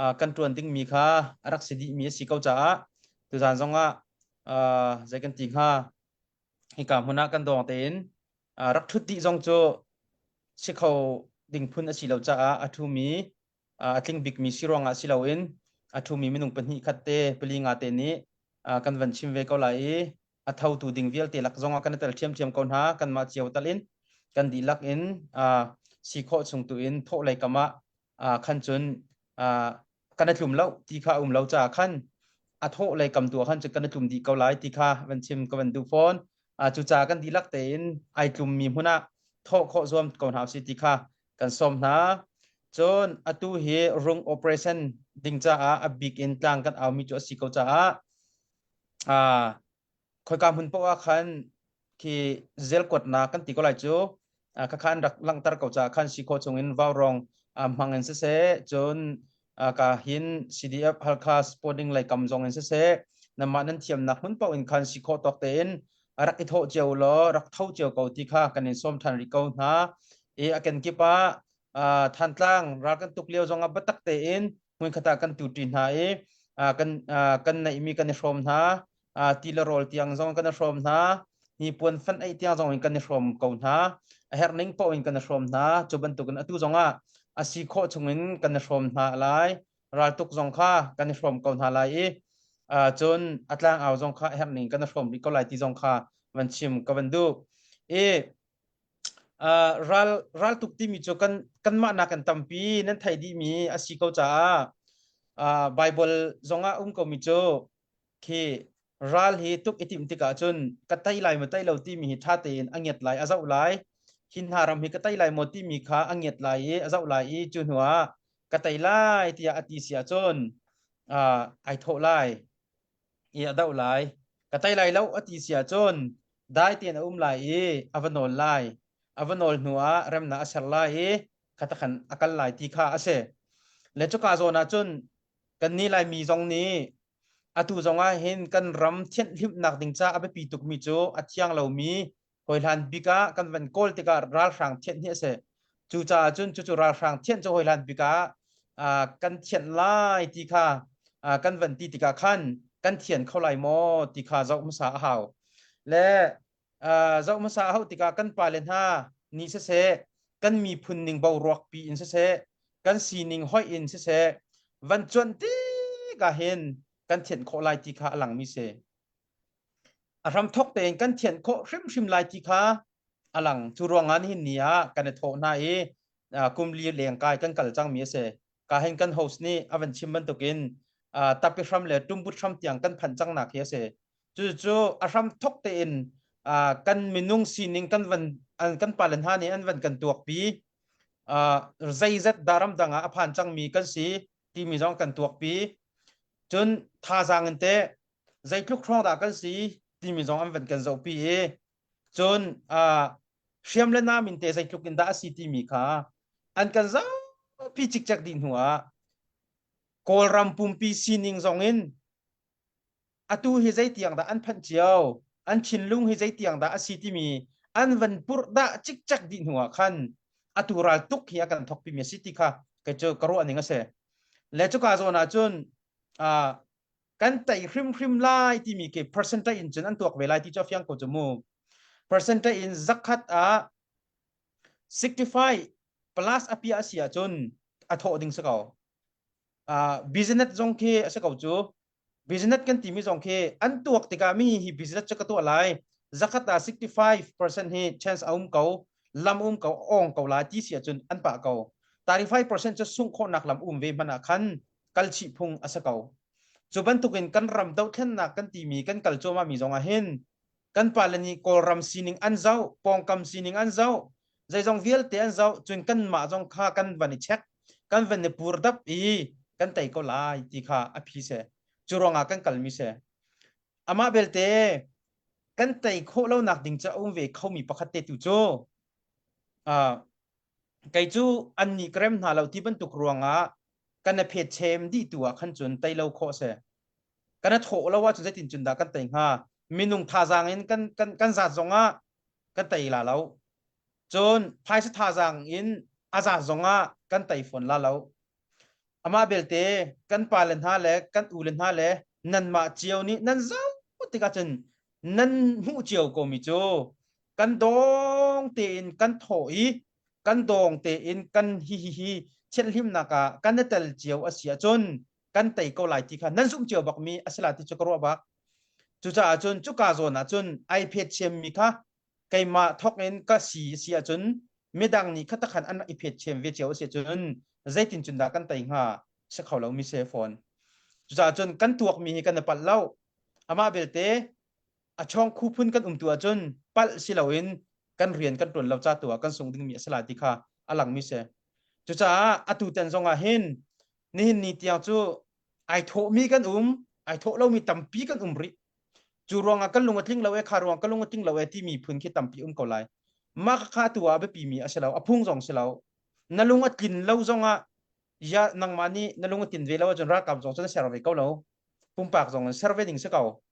uh, kan ṭuan dingmi kha a rak si dihmi a si ko caah tuzaan zongah uh, zei kan ti hnga hika hmun ah kan dawng tein rak ṭhut dih zong cu si kho ding phun a si lo caah a ṭhumi a tling bikmi si ruangah si loin a ṭhumi minung pahnih khat te pali nga te nih kan van chim ve ko lai i a thotu ding vialte lak zongah kan i tel ṭhiamṭhiam ko hna kanmah cio tal in kan dihlak in si khawh chung tu in thawh lei kam ah khan cun kan i tlum lo ti kha a um lo caah khan a thawh lei kam tu ah khan cun kan i tlum dih ko lai ti kha van chim ka van duh fawn. Cucaah kan dihlak tein ai tlummi hmun ah thawh khawh zuam ko hna usih ti kha kan sawm hna. Cun atu hi rung operation ding caah a bik in tlang kan aumi cu a si ko caah khoika hmun paoh ah khan khi zelkuatnak kan ti ko lai cu khakha an rak langhter ko caah khan si khawh chungin vaurawng hmang in siseh cun ka hin CDF Halkha sporting lei kam zong in siseh namah nan thiamnak hmun paoh in khan si khawh tawk tein rak i thawh cio law rak tho cio ko ti kha kan in sawm ṭhan rih ko hna i a kenkip ah Thantlang ral kan tuk lio zong ah biatak tein hmunkhat ah kan tuṭi hna i kan kan neihmi kan i hrawm hna ti le rawl tiang zong kan i hrawm hna hnipuan fan ei tiang zong in kan i hrawm ko hna a herh ning paoh in kan i hrawm hna cu bantukin atu zong ah a si khawh chungin kan i hrawm hna lai raltuk zong kha kan i hrawm ko hna lai i cun a tlangau zong kha a herh ning kan i hrawm rih ko lai ti zong kha van chim ka van duh i Ral raltuk timi cu kan kanmah nakin tampi nan theih dihmi a si ko caah Baibal zongah um komi cu khi ral hi tuk i timh tikah cun ka tei lai maw tei lo timi hi ṭha tein a ngiat lai a zoh lai hi hna ram hi ka tei lai maw timi kha a ngiat lai i a zoh lai i cu hnuah ka tei lai tiah a ti si ahcun ai thawh lai i a doh lai. Ka tei lai lo a ti si ahcun dai tein a um lai i a va nawl lai. A va nawl hnuah remnak a ser lai i khatakhan a kal lai ti kha a si. Le cuka zawn ah cun kannih Laimi zong nih atu zong ah hin kan ram thianhhlimhnak ding ca a biapi tukmi cu a thiang lomi hawihlan bik ah kan van kawl tikah ralhrang thianh hi a si. Cucaah cun cucu ralhrang thianh cu hawihlan bik ah kan thianh lai ti kha kan van ti tikah khan kan thian kho lai maw ti kha zoh hmasa a hau. Le zoh hmasa a hauh tikah kan pale hna nih siseh kan miphun ning boruak pi in siseh kan sining hoih in siseh van cuanh tikah hin kan thianh khawh lai ti kha a langmi si. A hramthawk tein kan thianh khawh hrimhrim lai ti kha a lang. Cu ruangah nihin ni ah kan i thawh hna i kum li lengkai kan kal cangmi a si. Ka hin kan host nih a van chim bantukin tapi hram le tumbut hram tiang kan phanh cang nak hi a si. Cucu a hram thok tein kan minung sining kan van kan pale hna nih an van kan tuakpi zeizat daram dang ah a phan cangmi kan si timi zong kan tuakpi. Cun thazaang in teh zeitluk hrawng dah kan si timi zong an van kan zohpi i cun hriam le nam in te zeitluk in dah a si timi kha an kan zapi cikcek dih hnu ah Kawlram pumpi sining zong in atu hi zeitiang dah an phanh cio an thinlung hi zeitiang dah a si timi an van purh dah cikcek dih hnu ah khan atu ral tuk hi a kan thokpi mi a si ti kha kei cu ka ruah ning a si le cuka zawn ah cun kan tei hrimhrim lai timi ke percentage in cun an tuak ve lai ti cu a fiang ko cu mu percentage in zakhat ah 65 plus a pia a si ahcun a thawh ding si ko uh, business zong khi a si ko cu business kan timi zong khi an tuak tikah mi hi business cu ka tuah lai zakhat ah 65% hi chance a um ko lam um ko ong ko lai ti si ahcun an pah ko 35% cu sungh khawhnak lam um ve hmanh ah khan kalchih phung a si ko. Cu bantukin kan ram dohthlennak kan timi kan kal cuahmah mi zong ah hin kan pale nih Kawlram sining an zoh, pawngkam sining an zoh, zeizong vialte an zoh, cun kanmah zong kha kan van i check, kan van i purdap i kan tei ko lai ti kha a phi si. Cu ruangah kan kalmi si. Amah belte kan tei khawh lonak ding cu a um ve khomi pakhat te tu cu uh, kei cu an nih ka rem hna lo ti bantuk ruangah kan a phet chem dih tu ah khan cun tei lo khawh si kan a thawh lo ahcun zeitin cun dah kan tei hnga minung thazaang in kan kan kan zat zong ah kan tei la lo cun phaisa thazaang in a zat zong ah kan tei fawn la lo amah belte kan pa le hna le kan u le hna le nanmah cio nih nan zoh tikah cun nan hmuh cio ko mi cu kan dawng tein kan thawh i kan dawng tein kan hi hi hi thianhlimnak ah kan i tel cio a si ahcun kan tei ko lai ti kha nan zumh cio bak mi a si la ti cu ka ruah bak cucaah cun cuka zawn ah cun ai phet chem mi kha keimah thok in ka si si ahcun midang nih kha takhan an i phet chem ve cio a si ahcun zeitin cun dah kan tei hnga si kho lo mi se fawn cucaah cun kan tuak mi hi kan i palh lo amah belte a chawng khu phun kan um tu ahcun palh si loin kan rian kan ṭuan lo ca tu ah kan sung dingmi a si lai ti kha a langmi si. Cucaah atu tan zong ah hin nihin ni tiang cu ai thawhmi kan um, ai thawh lomi tampi kan um rih. Cu ruangah kan lung a tling lo e, kha ruang ka lung a tling lo e timi phun khi tampi um ko lai. Mah kha tu ah biapi mi a si lo, a phung zong si lo. Na lung a tlin lo zong ah ya nangmah nih na lung a tlin ve lo ahcun ralkap zong cu na ser ve ko lo. Pumpak zong in ser ve ding si ko.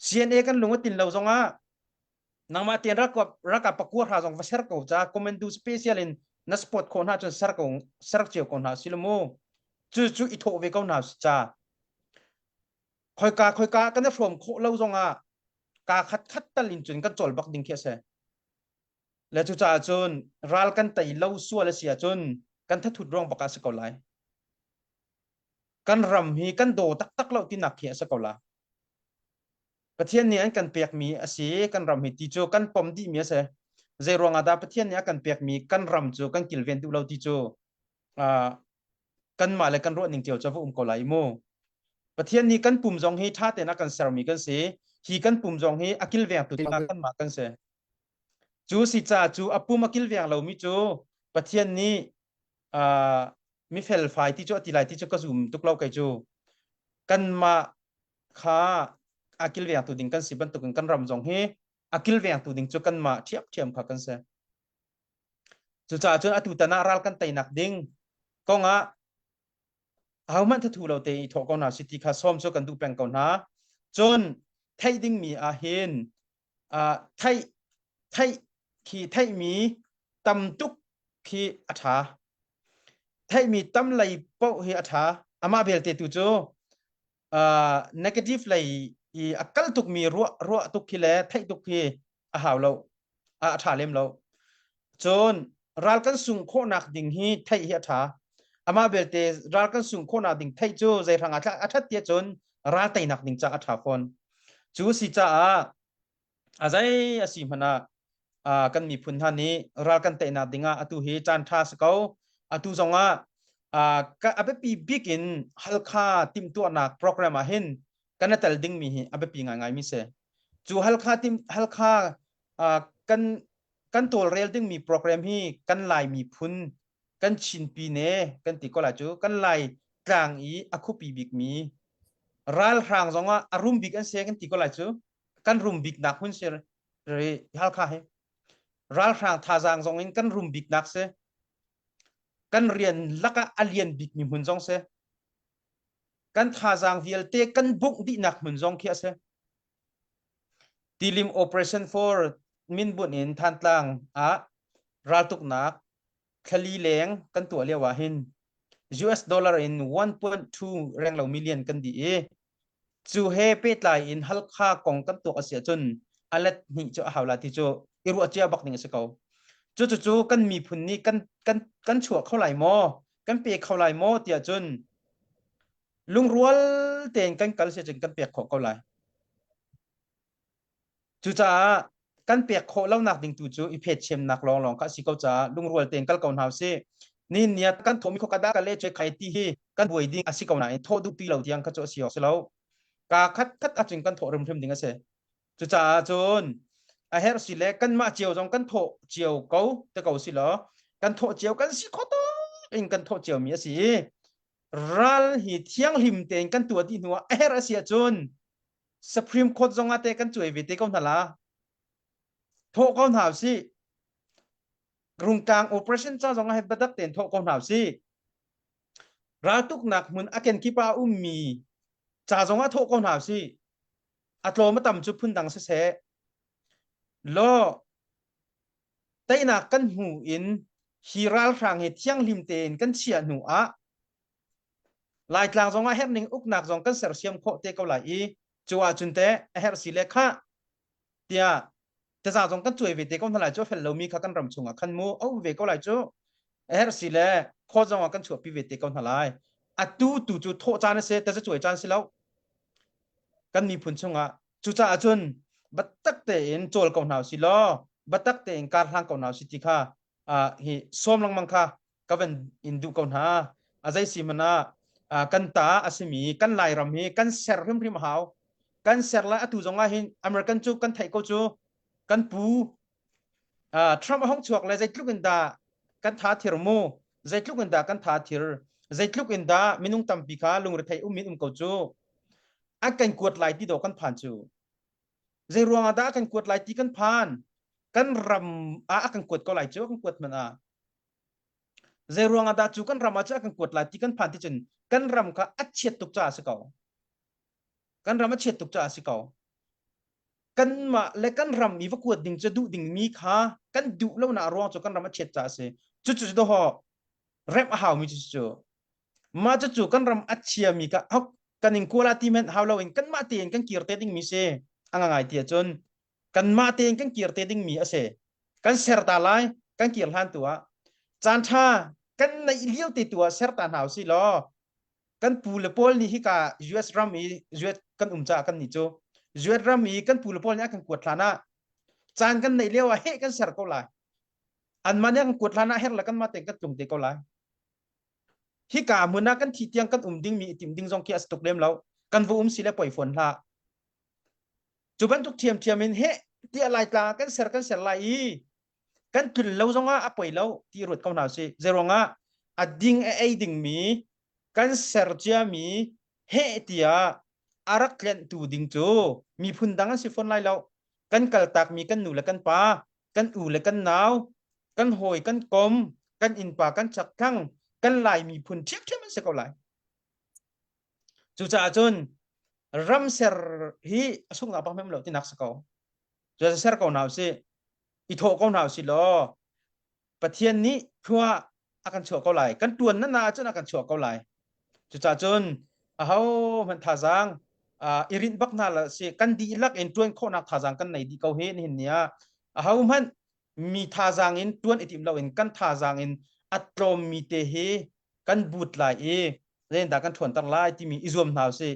CNA kan lung a tlin lo zong ah nangmah tian ralkap ralkap pakua hra zong va ser ko ca commando special in na support khawh hna cun ser ko ser cio ko hna silamu cu cu i thawh ve ko hna ca khoika khoika kan i hrawm khawh lo zong ah ka khat khat tal in cun kan cawl bak ding khi a si le cu caah cun ral kan tei lo sual a si ahcun kan thathut ruang bak ah si ko lai kan ram hi kan daw taktak lo tinak khi a si ko la Pathian nih an kan pekmi a si kan ram hi ti cu kan pom dihmi a si zei ruangah dah Pathian nih a kan pekmi kan ram cu kan kilven duh lo ti cu uh, kanmah le kan ruah ning cio cu va um ko lai mu Pathian nih kan pum zong hi ṭha tein a kan sermi kan si hi kan pum zong hi a kilvengtu dingah kanmah kan si cu si ca cu a pum a kilveng lomi cu Pathian nih uh, mi felfai ti cu a ti lai ti cu ka zum tuk lo kei cu kanmah kha a kilvengtu ding kan si bantukin kan ram zong hi a kilvengtu ding cu kanmah ṭhiamṭhiam kha kan si. Cucaah cun atu tan ah ral kan teinak ding kongah ahohmanh thathu lo te i thawh ko hna si ti kha sawm cu kan duh peng ko hna. Cun theih dingmi ah hin uh, theih theih khi theihmi tam tuk khi a ṭha. Theihmi tam lei paoh hi a ṭha. Amah belte tu cu uh, negative lei i a kal tukmi ruah ruah tuk khi le theih tuk khi a hau lo a ṭha lem lo cun ral kan sung khawhnak ding hi theih hi a ṭha amah belte ral kan sung khawhnak ding theih cu zei hrang ah a ṭhat tiah cun ral teinak ding ca a ṭha fawn cu si caah a zei a si hmanh ah kan miphun hna nih ral kan teinak ding ah atu hi caan ṭha si ko atu zong ah. Ka a biapi bik in Halkha timhtuahnak program ah hin kan tel dingmi hi a biapi ngaingai mi si. Cu Halkha tim Halkha kan kan tawlrel dingmi program hi kan Lai miphun kan Chin pine kan ti ko lai cu kan Lai tlang i a khuapi bikmi ralhrang zong ah a rum bik an si kan ti ko lai cu kan rum bik nak hun si Halkha hi ralhrang thazaang zong in kan rum bik nak si kan rian lakah a lian bikmi hmun zong si kan thazaang vialte kan bungh dihnak hmun zong khi a si Tilim Operation for minbunh in Thantlang ah raltuknak thlali leng kan tuah lio ah hin US dollar in 1.2 renglo million kan dih i cu he pehtlai in Halkha kong kan tuak a si ahcun a let hnih cu a hau la ti cu i ruah cia bak ding a si ko. Cu cu cu kan miphun nih kan kan kan chuah kho lai maw kan pe kho lai maw tiah cun lungrual tein kan kal si cun kan pek khawh ko lai. Cucaah kan pek khawh lonak ding tu cu i phetchemnak lawnglawng kha a si ko caah lungrual tein kal ko hna usih. Nihin ni ah kan thawhmi khua kada le cui khai ti hi kan buai ding a si ko nain thawh duh ti lo tiang kha cu a si awk si lo. Ka khat khat ahcun kan thawh hrimhrim ding a si. Cucaah cun a herh si le kanmah cio zong kan thawh cio ko te ko si law kan thawh cio kan si kho tawk in kan thawh cio mi a si i ral hi thianghlim tein kan tuah dih hnu ah a herh a si ahcun Supreme Court zong ah te kan cuai ve te ko hna la. Thawh ko hna usih. Rungtlang operation ca zong ah badak tein thawh ko hna usih. Raltuknak hmun a kenkip ah ummi ca zong ah thawh ko hna usih. A tlawm a tam cu phundang siseh. Law teinak kan hmu in hi ralhrang hi thianghlim tein kan chiah hnu ah Laitlang zong ah herhning uknak zong kan sersiam khawh te ko lai i cu ahcun teh a herh si le khah tiah taza zong kan cuai ve te ko hna lai cu a fel lomi kha kan ram chungah khan mu a um ve ko lai cu a herh si le khaw zong ah kan chuahpi ve te ko hna lai atu tu cu thawh caan a si taza cuai caan si lo kan miphun chungah cucaah cun batak tein cawl ko hna si law batak tein kar hlang ko hna si ti kha hi sawm lengmang kha ka van in duh ko hna a zei si hmanh ah kan ta a simi kan Lairam hi kan ser hrimhrim a hau kan ser lai atu zong ah hin American cu kan theih ko cu kan pu Trump a hong chuak le zeitluk in dah kan tha thir mu zeitluk in dah kan tha thir zeitluk in dah minung tampi kha lungrethei um in um ko cu an kan kuat lai ti do kan phan cu zei ruang ah dah kan kuat lai ti kan phan kan ram ah a kan kuat ko lai cu kan kuat man ah Zei ruang ah dah cu kan ram ah cun a kan kuat lai ti kan phan ti cun kan ram kha a chiat tuk caah a si ko. Kan ram a chiat tuk caah a si ko. Kanmah le kan ram i va kuat ding cu duh dingmi kha kan duh lonak ruang cu kan ram a chiat caah a si. Cucu cu dawh remh a haumi cu cu. Mah cucu kan ram a chiami kha hok kan in kuala ti men hau loin kanmah tein kan kir te dingmi si. A ngai ti ahcun kanmah tein kan kir te dingmi a si. Kan ser ta lai, kan kir hlan tu ah. Caan ṭha kan neih lio te tu ah ser ta hna usih law kan pu le pawl nih hika US ram i US kan um caah kan nih cu US ram i kan pu le pawl nih a kan kuat hlan ah caan kan neih lio ah heh kan ser ko lai. Anmah nih a kan kuat hlan ah her le kanmah tein kan tlung te ko lai. Hika hmun ah kan thi tiang kan um dingmi i tim ding zong khi a si tuk lem lo. Kan va um si le poi fawn hlah. Cu bantuk ṭhiamṭhiam in heh tiah Laitlang ah kan ser kan ser lai i kan tlun lo zongah a poi lo ti ruat ko hna usih. Zeiruangah a ding a ei dingmi kan ser ciami heh tiah a rak tlenhtu ding cu miphun dang an si fawn lai lo. Kan kaltakmi kan nu le kan pa, kan u le kan nau, kan hawi kan kom, kan innpa kan chakthlang, kan Lai miphun ṭhiamṭhiam an si ko lai. Cucaah cun ram ser hi a sungah bak mem lo tinak si ko. Cucaah ser ko hna usih, i thawh ko hna usih law Pathian nih thlua a kan chuah ko lai. Kan tuan na na ahcun a kan chuah ko lai. Cucaah cun aho hmanh thazaang uh, i rinh bak hna la si kan dihlak in tuan khawhnak thazaang kan nei dih ko hi nihin ni ah aho hmanh mi thazaang in tuan i tim lo in kan thazaang in a tlawmmi te hi kan but lai i zeitindah kan ṭhawnter lai timi i zuam hna usih.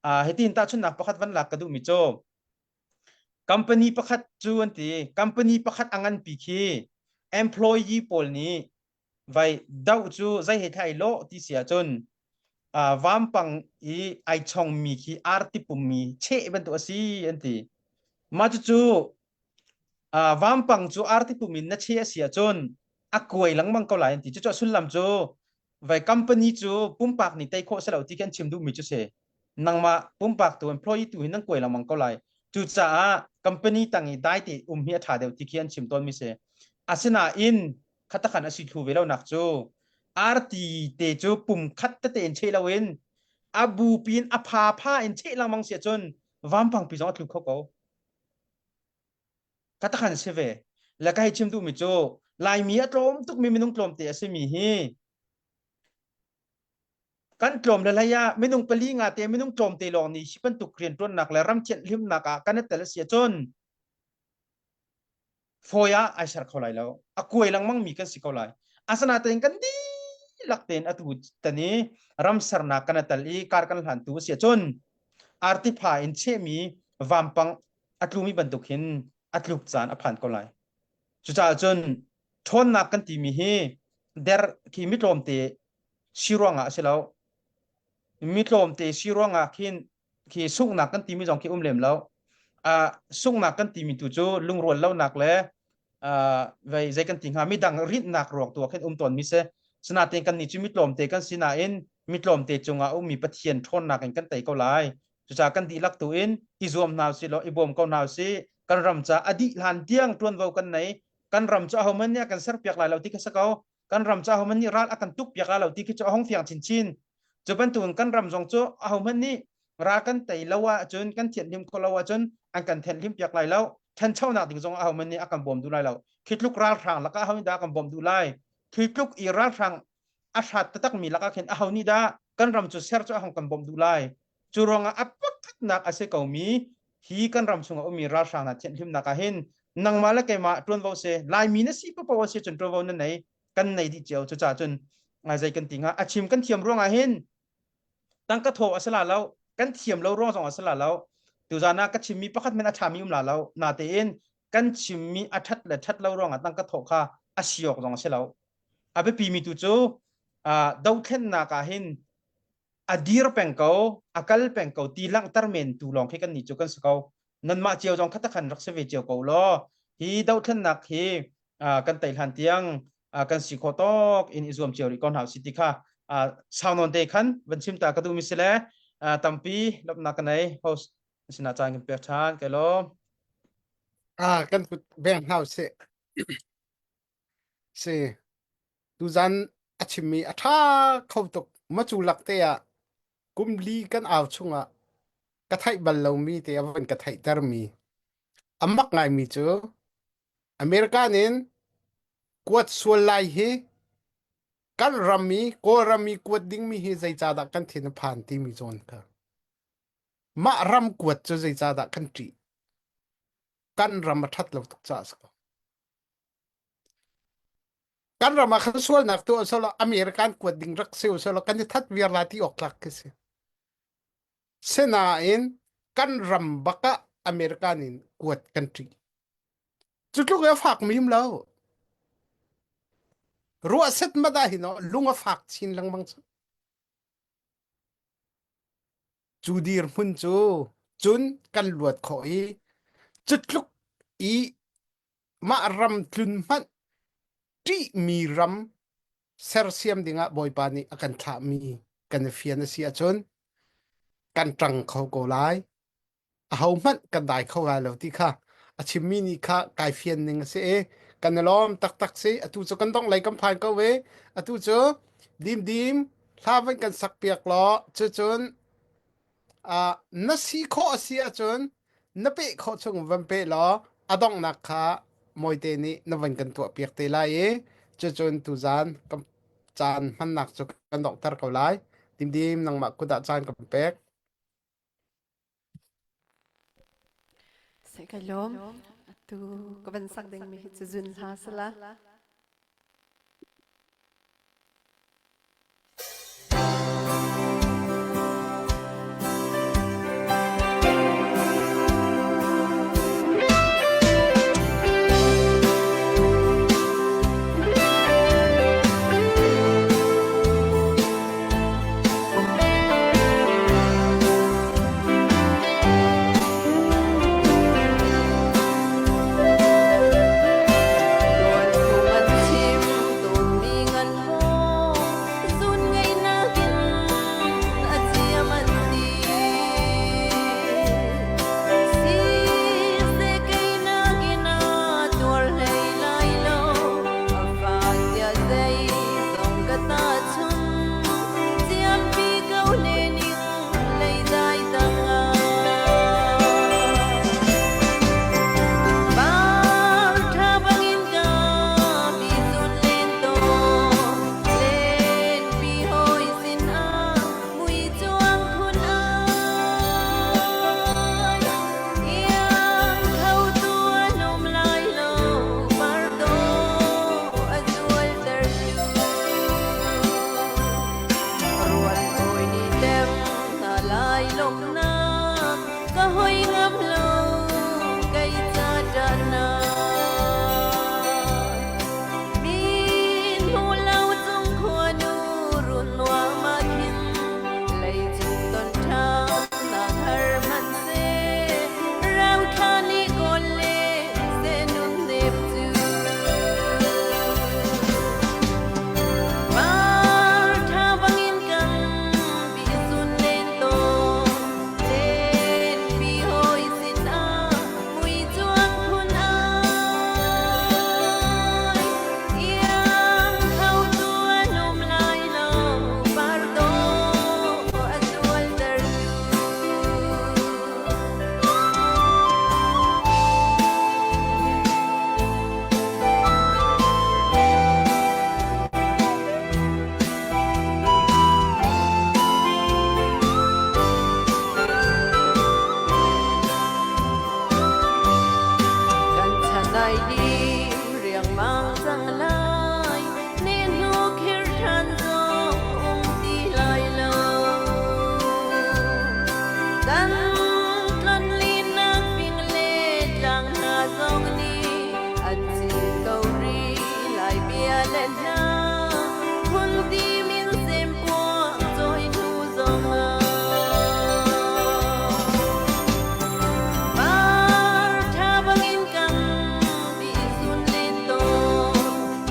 Uh, hitin tahchunhnak pakhat van lak ka duhmi cu company pakhat cu an ti company pakhat a nganpi khi employee pawl nih Vai doh cu zei he thlai lawh ti si ahcun vampang i ai chongmi khi arti pummi cheh bantuk a si an ti. Mah cucu vampang cu arti pum in na cheh a si ahcun a kuai lengmang ko lai an ti. Cucu a sullam cu vai company cu pumpak nih tei khawh si lo ti khi an chim duhmi cu si. Nangmah pumpak tu employee tu hi nan kuai lengmang ko lai. Cucaah company tang i dai te um hi a ṭha deuh ti khi an chim tawnmi si. Asinain khatakhan a si thlu ve lonak cu arti te cu pum khat tete in cheh loin a bupi in a pha pha in cheh lengmang si ahcun vampang pi zong a tlu kho ko. Khatakhan si ve. Le ka hei chim duhmi cu Laimi a tlawm tukmi minung tlawmte a simi hi kan tlawm le hlei ah minung pali nga te minung tlawmte lawng nih hi bantuk rianṭuannak le ram thianhhlimnak ah kan i tel a si ahcun fawi ah ai ser kho lai lo a kuai lengmang mi kan si ko lai asinain kan dihlak tein atu tan i ram sernak kan tel i kar kan hlan tu a si ahcun artipha in chehmi vampang a tlumi bantuk hin a tluk caan a phan ko lai cucaah cun ṭhawnnak kan timi hi der khi mi tlawmte si ruangah a si lo mi tlawmte si ruangah khin khi sunghnak kan timi zong khi um lem lo uh, sunghnak kan timi tu cu lungrual lonak le uh, vei zei kan ti hnga midang rinhnak ruak tu khin um tawn mi si sinatein kan nih cu mi tlawmte kan si nain mi tlawmte cungah ummi Pathian ṭhawnnak in kan tei ko lai cucaah kan dihlak tu in i zuam hna usih law i bawm ko hna usih kan ram ca a dih hlan tiang ṭuanvo kan nei kan ram cu ahohmanh nih a kan serpiak lai lo ti kha si ko kan ram cu ahohmanh nih ral a kan tuk piak lai lo ti khi cu a hung fiang chinchin cu bantukin kan ram zong cu ahohmanh nih ral kan tei lo ahcun kan thianhlim khawh lo ahcun an kan thenhlim piak lai lo ṭhanchonak ding zong ahohmanh nih a kan bawm duh lai lo khi tluk ralhrang lakah aho nih dah a kan bawmh duh lai khi tluk i ralhrang a hrat taktak mi lakah khin aho nih dah kan ram cu ser cu a hung kan bawmh duh lai cu ruangah a pakhatnak a si komi hi kan ram chungah ummi ralhrang hna thianhhlimnak ah hin nangmah le keimah ṭuanvo si Laimi na si paoh a si cun ṭuanvo na nei kan nei dih cio cucaah cun zei kan ti hnga a chim kan thiam ruangah hin tangka thaw a si la lo kan thiam lo ruang zong a si la lo tuzan ah ka chimmi pakhat men a ṭhami um la lo natein kan chimmi a ṭhat le ṭhat lo ruangah tangka thawh kha a si awk zong a si lo a biapimi tu cu dothlennak ah hin a dir peng ko a kal peng ko ti langhter men tu lawng khi kan nih cu kan si ko nanmah cio zong kha takhan rak si ve cio ko law hi dothlennak hi kan tei hlan tiang kan si khawh tawk in i zuam cio rih ko hna si ti kha sau nawn te khan van chim ta ka duh mi si le tampi lawmhnak ka nei host sinah caan kan pek ṭhan ke lawm Ah, kan kut beng hau si. Si. Tuzan a chimmi a ṭha kho tuk. Macu lak te ah kum li kan au chungah ka theih bal lomi te a van ka theihtermi. A mak ngaimi cu American in kuat sual lai hi kan ram i Kawlram i kuat dingmi hi zeicahdah kan thin a phan timi zawn kha. Mah ram kuat cu zeicahdah kan ṭih? Kan ram a ṭhat lo tuk caah a si ko. Kan ram ah khan sualnak tuah selaw American kuat ding rak si selaw kan i that viar la ti awk tlak khi si. Sinain kan ram bak ah American in kuat kan ṭih. Cu tluk i a fak mi um lo. Ruah set mat ah hin lung a fak chin lengmang cu. Cu dirhmun cu cun kan luat khawh i cu tluk i mah ram tlun hmanh ṭihmi ram sersiam dingah Bawipa nih a kan thlahmi kan i fian a si ahcun kan ṭang kho ko lai. Ahohmanh kan dai kho lai lo ti kha a chimmi nih kha kai fian ning a si i kan i lawm taktak si. Atu cu kan dongh lei kan phan ko ve. Atu cu dimdim hla van kan sak piak law cucun Uh, na si khawh a si ahcun na peh khawh chung van peh law a donghnak kha mawite nih na van kan tuah piak te lai i cucun tuzaan kan caan hmannak cu kan donghter ko lai. Dimdim nangmah kut ah caan kan pek. Se ka lawm. Atu ka van sak ding mi hi cu zun hla sala. lo kei ca ṭahnak. Min hmu lo cung khuanu run nuam ah khin leicung ton ṭhan har hmanhseh rauthla nih kawl le seh nun nep cu. Par ṭha bangin kan bihzun len tawn, lenpi hawi sinah mui cuang phun ai. Iang kho tu an um lai lo, par dawh a zualter tu. Kan chan ai lim riangmang cang lai, ni hnu khir ṭhan zong um ti lai lo. Kan tlonlinak fing le tlang hna zong nih an cin ko rih lai bia le hla. Phunti min sempuang cawi hnu zongah. Par ṭha bangin kan bihzun len tawn,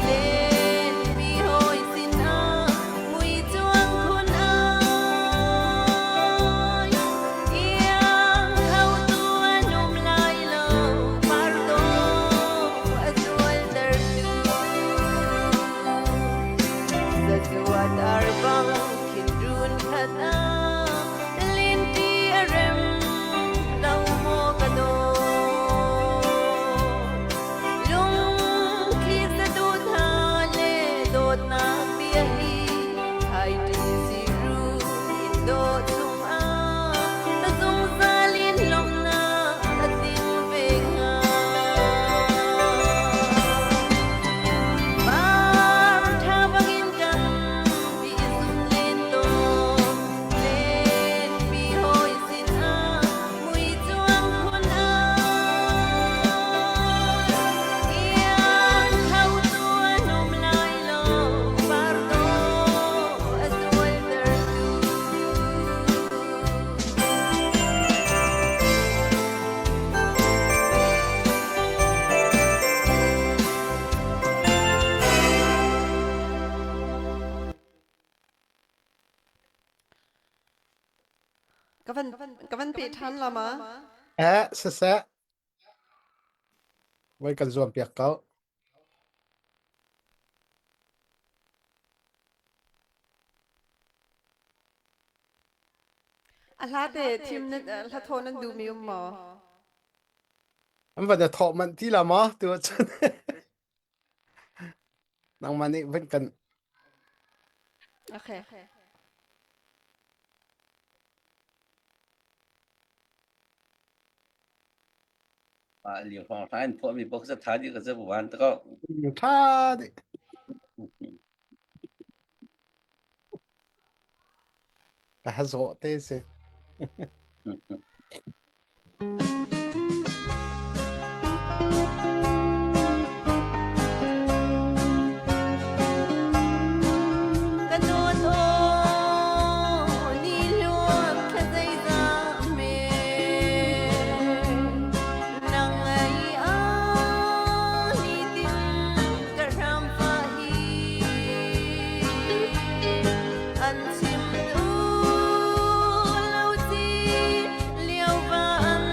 lenpi hawi sinah mui cuang khun ai. Iang khotu an um lai lo, par dawh a zualter tu. Zazuat arbang khin run khat ah, linti a rem lo maw ka dawt. Lungthli saduhthah le dawtnak bia hi thaiti siru in dawh chungah zungzal in lawmhnak a tling ve hnga. Par ṭha bangin kan bihzun len tawn, lenpi hawi sinah mui cuang khun ai. Iang khotu an um lai lo, par dawh a zualter tu. Ka van ka van pe ṭhan la ma? Eh, siseh. Voi kan zuam piak ko. A hla te thim na hla thaw nan duhmi um maw? An van i thawh manh ti la maw tu ahcun. Nangmah nih van kan Okay. Ah, liu hong hrain phuah mi bok sa tha di ka se wan ta ko. Tha di. Ka ha zawh te si. Ka dawt aw ni luang thla zeizah me nang ngai a ni tin ka hram fa hi an chim tu lo ci liao van.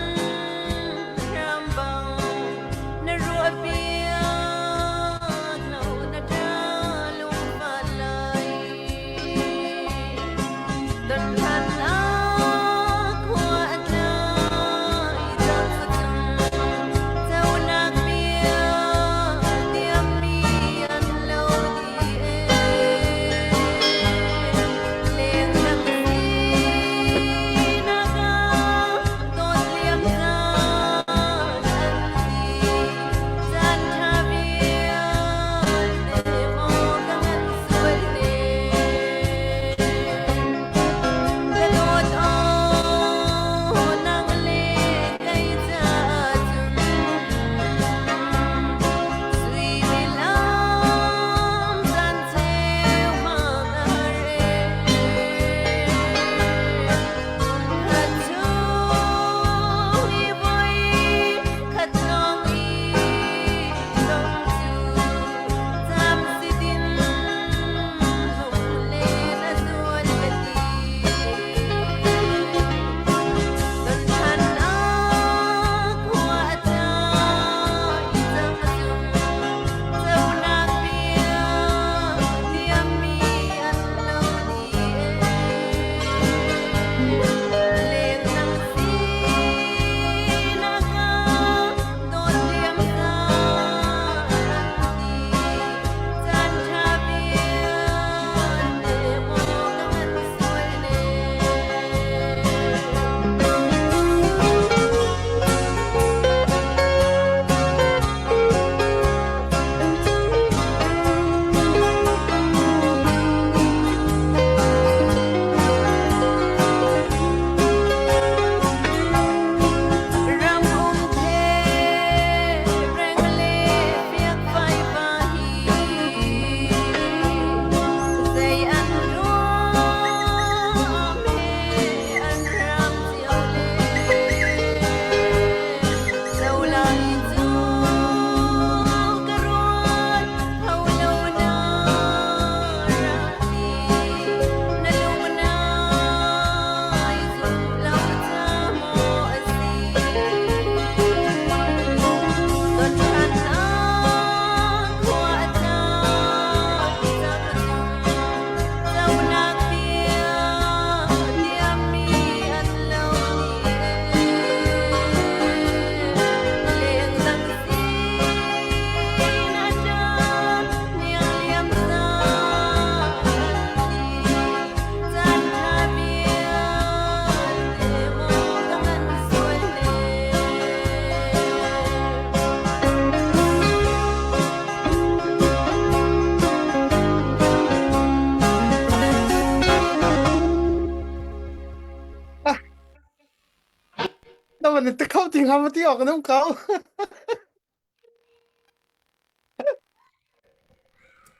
Na ti kho ti hnga ma ti awk na um ko.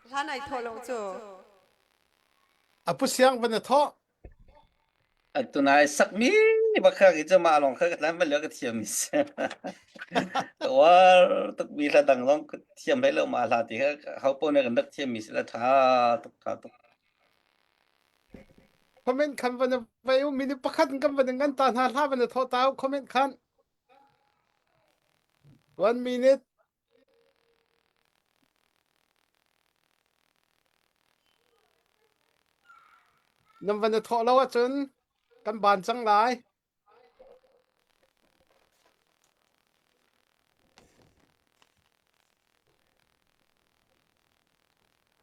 Hla nai thawh lo cu. Apu siang van na thawh. Tunai sakmi bakha ki cu mah lawng kha ka tlan bal ka thiam mi si. War tuk mi hla dang zong ka thiam hlei lo mah hla ti kha ho paoh nih kan rak thiam mi si la tha tuk tha tuk. Comment khan van vai u minute pakhat kan van ngan ta hna hla van thawh ta u comment khan. One minute. Nan van i thawh lo ahcun kan ban cang lai.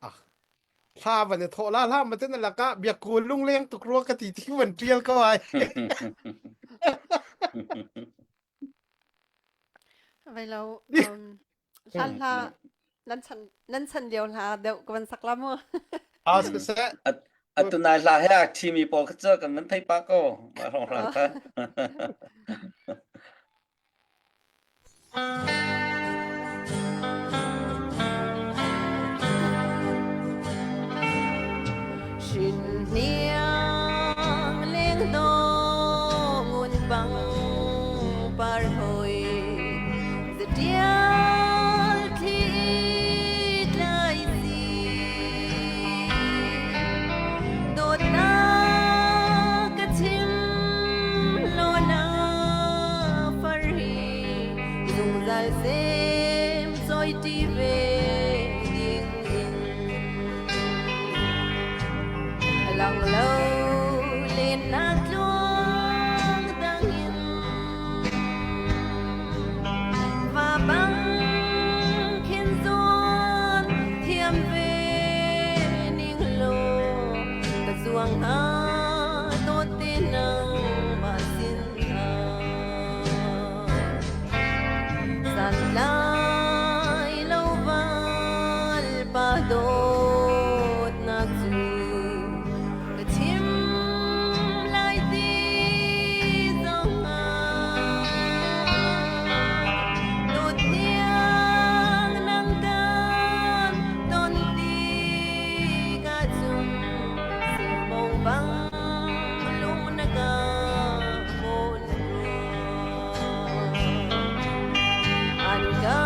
Ah, hla van i thawh la hla ma tin lakah biakku lungleng tuk rua ka ti ti van ṭial ko ai. Vai lo um, hla hla nan chan nan chan lio hla deuh ka van sak la mu. Ah, siseh. Atu nai hla he a thimi pawl kha cu kan van thei pah ko. Mah hrawnghrang kha. Hniang leng no ngun bang par hoi zatial thli tlai si dawtnak ka chim lo na far hi zungzal sem choi ti ve ding in Lang lo lennak tluang dangin va bang khin zuan thiam ve ning law ka zuang hnga dawt te nang ma sin San lai lo val pa dawtnak cu ka chim lai ti zongah dawt hniang nang kan ton tikah cun semmawng bang lung na ka mawn rua. An ka.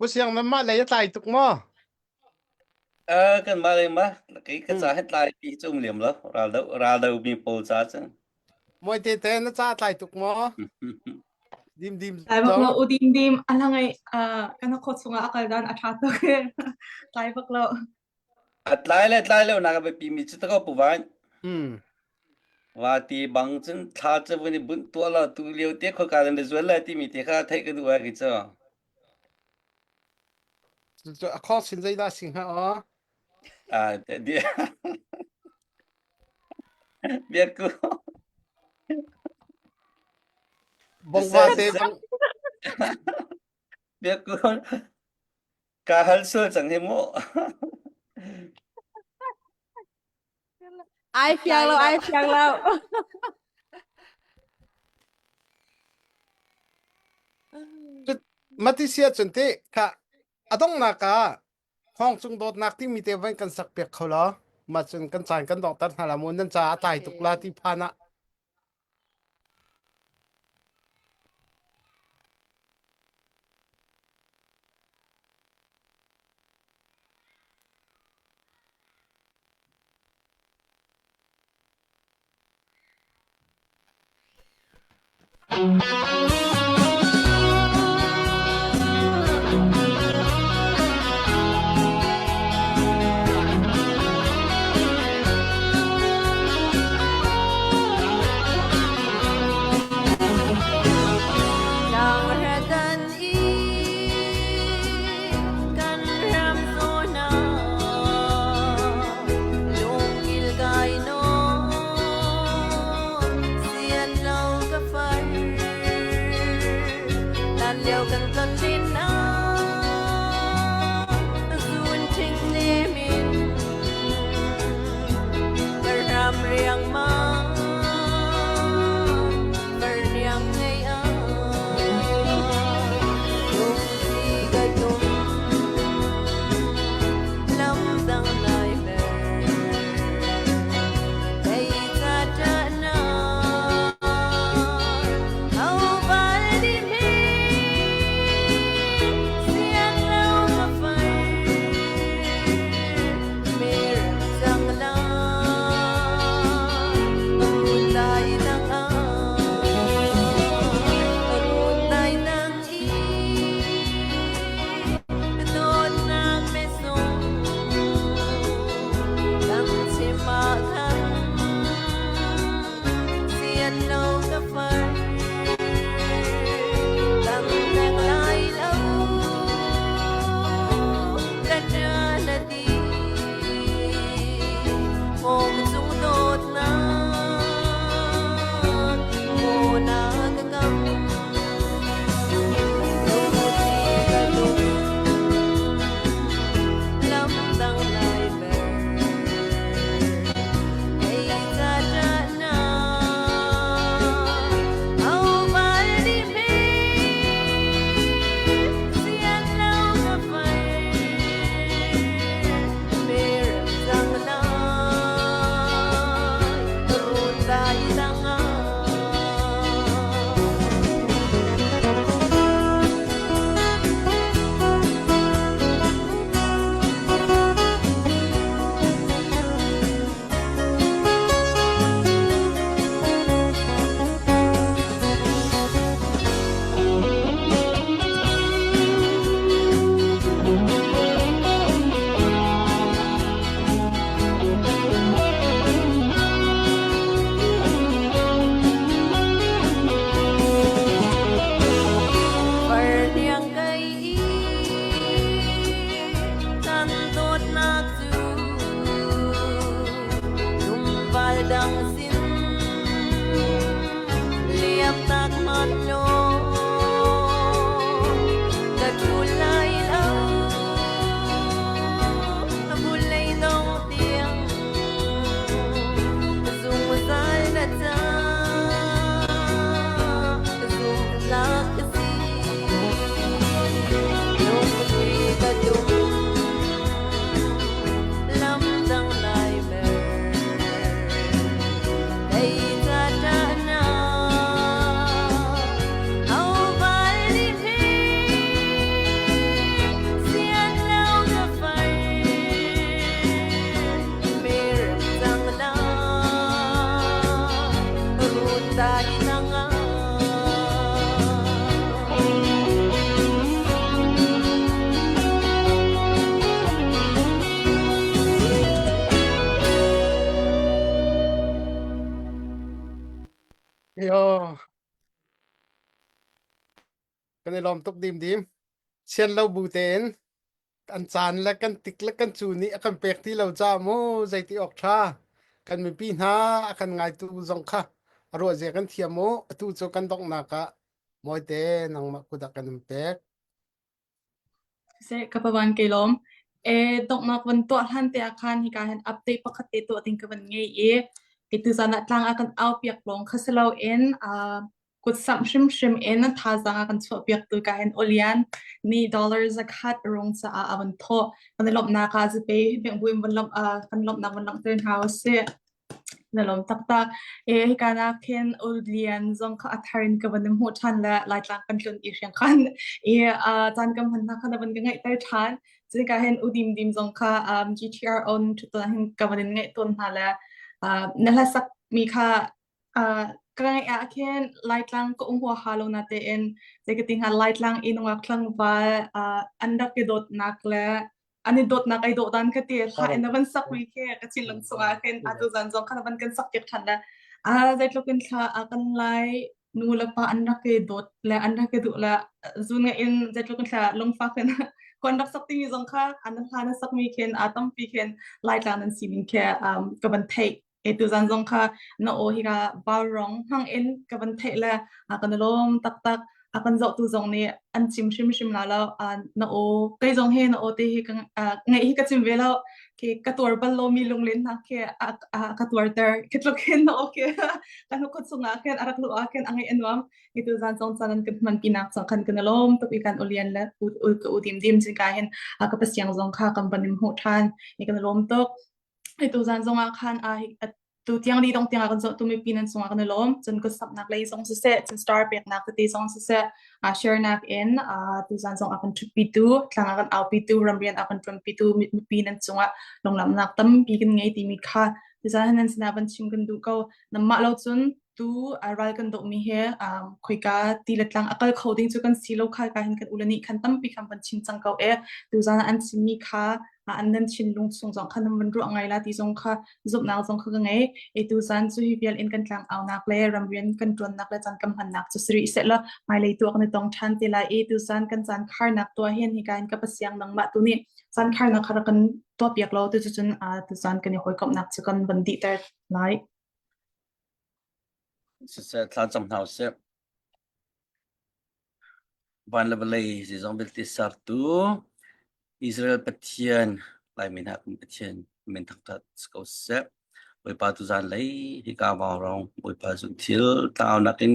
Pu Siang na mah lei a tlai tuk maw? Kan mah lei ma kei ka ca he tlai pi cu um liam lo ral do ral do mi pawl ca cu. Moi te te na ca tlai tuk maw? Dim dim Tlai bak lo u dim dim a langai kan kho chungah a kal dan a tha tuk tlai bak lo. A tlai le tlai lo nak a biapi mi cu ta ko pu van. Va ti bang cun thla cu vun i bunh tuah lo tu lio te khoika in na zual lai timi te kha theih ka duh ai ki cu. Cu a khawk sin zeidah si hnga aw? Ah, dia. Biaku. Bongva te bang. Biaku. Ka hal sual cang hi mu. Ai fiang lo, ai fiang lo. Mati sia cun te kha adongnak ah hong cung dawtnak timi te van kan sak piak kho lo ma cun kan caan kan dongter hna la mu nan ca a tlai tuk la ti phan ah. Tlangratan i kan ram zawn ah lungkil kai nawn sian lo ka far lan lio kan tlon din ah zun thing nem in ka ram riangmang farniang ngei ah lungsi ka tum lam dang nai mer kei ca ṭahnak ho bal di mi siang lo ka far mer cang la run dai nang ah run dai nang i dawtnak mesung dang chim ah khan sian lo ka far dang leng lai lo ka ṭa na ti Mong cung dawtnak maw na ka kam Lungsi ka lung lam dang lai mer Kei ca ṭahnak ho bal di hme sian lo ka far Mer cang lai run dai dang ah. Farniang kai i kan dawtnak cu lungval dang sin liamtak hmanh law ka ṭhul lai lo vulei dong tiang zungzal na ca zumtlak ka si lungtli ka tum lam dang lai mer kei ca ṭahnak. Yo, kan i lawm tuk dim dim. Sian lo bu tein an caan le kan tik le kan cu nih a kan pek ti lo ca mu zeiti awk ṭha. Kan mipi hna a kan ngaitu zong kha a ruah zia kan thiam mu. Atu cu kan donghnak ah mawite nangmah kut ah kan in pek. Siseh, ka pavan kei lawm. E, donghnak van tuah hlan te ah khan hika hin update pakhat te tuah ding ka van ngei i kei tuzan ah tlang ah kan au piak lawng kha si loin uh, kutsamh hrimhrim in thazaang a kan chuah piak tu ka hin Olian nih dollar zakhat rung caah a van thawh. Kan i lawmhnak ah zape bengbu in van lawmh uh, kan lawmhnak van langhter hna usih. Na lawm taktak. E, hika nak khin Ulian zong kha a thar in ka van in hmuh ṭhan le Laitlang kan tlun i hriang khan i uh, caan kan hman hna kha na van ka ngaihter ṭhan. Cuka hin Udim Dim zong kha um, GTR on ṭhut hin ka van in ngaih tawn hna le uh, na hlasak mi kha uh, ka ngaih ah khin Laitlang ka um huaha lo na tein zei ka ti hnga Laitlang i nungak tlangval uh, an rak i dawtnak le an i dawtnak ai dawh dan ka ti hla in na van sak mi khi ka thinlung chungah khin atu zan zong kha na van kan sak piak than le a zeitluk in thla a kan lai nu le pa an rak i dawt le an rak i duh le zun nga in zeitluk in thla lungfak in kon rak sak timi zong kha an hla na sak mi khin a tampi khin laitlang nan sining khi um, ka van theih e tu zan zong kha na aw hi ka rong hmang in ka van theih le a kan lawm taktak a kan zohtu zong nih an chim hrimhrim la lo na aw kei zong he na aw te hi ka ngaih hi ka chim ve lo ke ka tuar bal lo mi lunglen hna ke ka tuar ter ke tluk hin na aw ke kan ko chungah khin arak lu ah khin angai anuam itu zan zong chan an kan hman pinak chang khan kan lawm tuk i kan ulian le ul ka udim dim chin ka hin a ka pasiang zong kha kan banim hu than i kan lawm tuk Tu zan zongah khan tu tiang li dong tiang ah kan zoh tu mipi nan cungah kan i lawm. Cun kut-samhnak lei zong siseh, cun star peknak tete zong siseh, share nak in tu zan zong a kan ṭhutpitu, tlang a kan aupitu, ramrian a kan ṭuanpitu mipi nan cungah lunglamnak tampi kan ngei timi kha tuzan nan sinah van chim kan duh ko. Nanmah lo cun tu ral kan dohmi hi khoika ti le tlang a kal kho ding cu kan si lo kha ka hin kan ule nih khan tampi khan van chim cang ko e tuzan ah an chimmi kha an nan thinlung chung zong kha nan van ruah ngai la ti zong kha zumhnak zong kha ka ngei e tuzan cu hi vial in kan tlang aunak le ramrian kan tuannak le caan kan hmannak cu siri seh la hmailei tu kan i tong ṭhan te lai e tuzan kan caan kharnak tuah hin hika in ka pasiang nangmah tu nih caan kharnak kha rak kan tuahpiak lo tu cun tuzan kan i hawikomhnak cu kan van dihter lai. Siseh thla cam hna usih. Van le vawlei zeizong vialte sertu Israel Pathian Laimi hna kan Pathian min thangṭhat si ko seh. Bawipa tuzan lei hika vaurawng Bawipa zun thil tlaunak in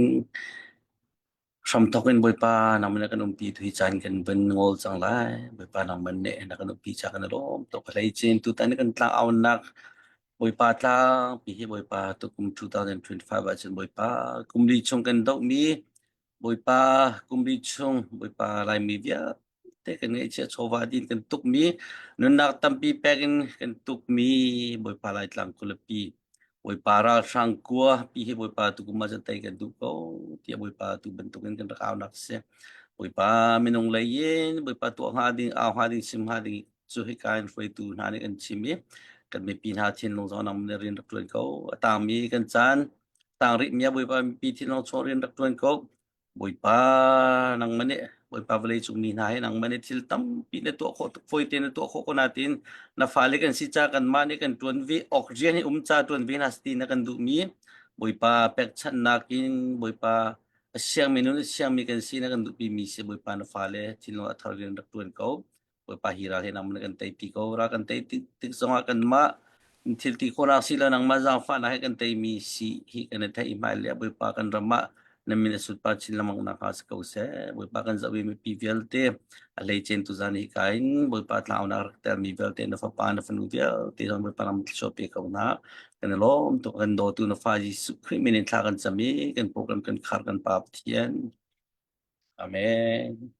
Hramthawk in Bawipa nangmah nih kan umpi tu hi caan kan van ngawl cang lai. Bawipa nangmah nih na kan umpi ca kan i lawm tuk. Hleicin tutan kan tlang aunak Bawipa tlangpi hi Bawipa tukum 2025 ahcun Bawipa kum li chung kan dohmi Bawipa kum li chung Bawipa Laimi vialte kan ngeihchiah chawva din kan tukmi nunnak tampi pek in kan tukmi Bawipa Laitlang khualipi Bawipa ralhrang kua pi hi Bawipa tukum ah cun tei kan duh ko tiah Bawipa tu bantukin kan rak aunak a si. Bawipa minung lei in Bawipa tuah hnga ding, au hnga ding, sim hnga ding cu hika in hruaitu hna nih kan chim i kan mipi hna thinlung zong nang nih rian rak ṭuan ko. A tangmi kan caan tang rih mi ah Bawipa mipi thinlung chung rian rak ṭuan ko. Bawipa nangmah nih Bawipa vawleicung mi hna hi nangmah nih thil tampi na tuah khawh tuk fawi tein na tuah khawh ko nain na fale kan si ca kanmah nih kan ṭuan ve awk rian hi um ca ṭuan ve hna ti na kan duhmi Bawipa pekchanhnak in Bawipa a siangmi nun a siangmi kan si na kan duhpimi si Bawipa na fale thinlung a thar rian rak ṭuan ko. Bawipa hi ral hi nangmah kan teipi ko ral kan tei tik, tik zongah kanmah thil ti khawhnak si lo nangmah zaangfahnak he kan teimi si hi kan i theih i hmailei ah Bawipa kan ram ah na min a sunpar chin lengmang nakhnga si ko seh Bawipa kan zoh i mipi vialte a hleicen tuzan hi ka in Bawipa tlaunak rak telmi vialte na fapa na fanu vialte zong Bawipa ram thluachuah pe ko hna kan i lawm tuk kan dawtu na fa Jesuh Khrih min in thla kan cam i kan program kan khar kan Pa Pathian Amen.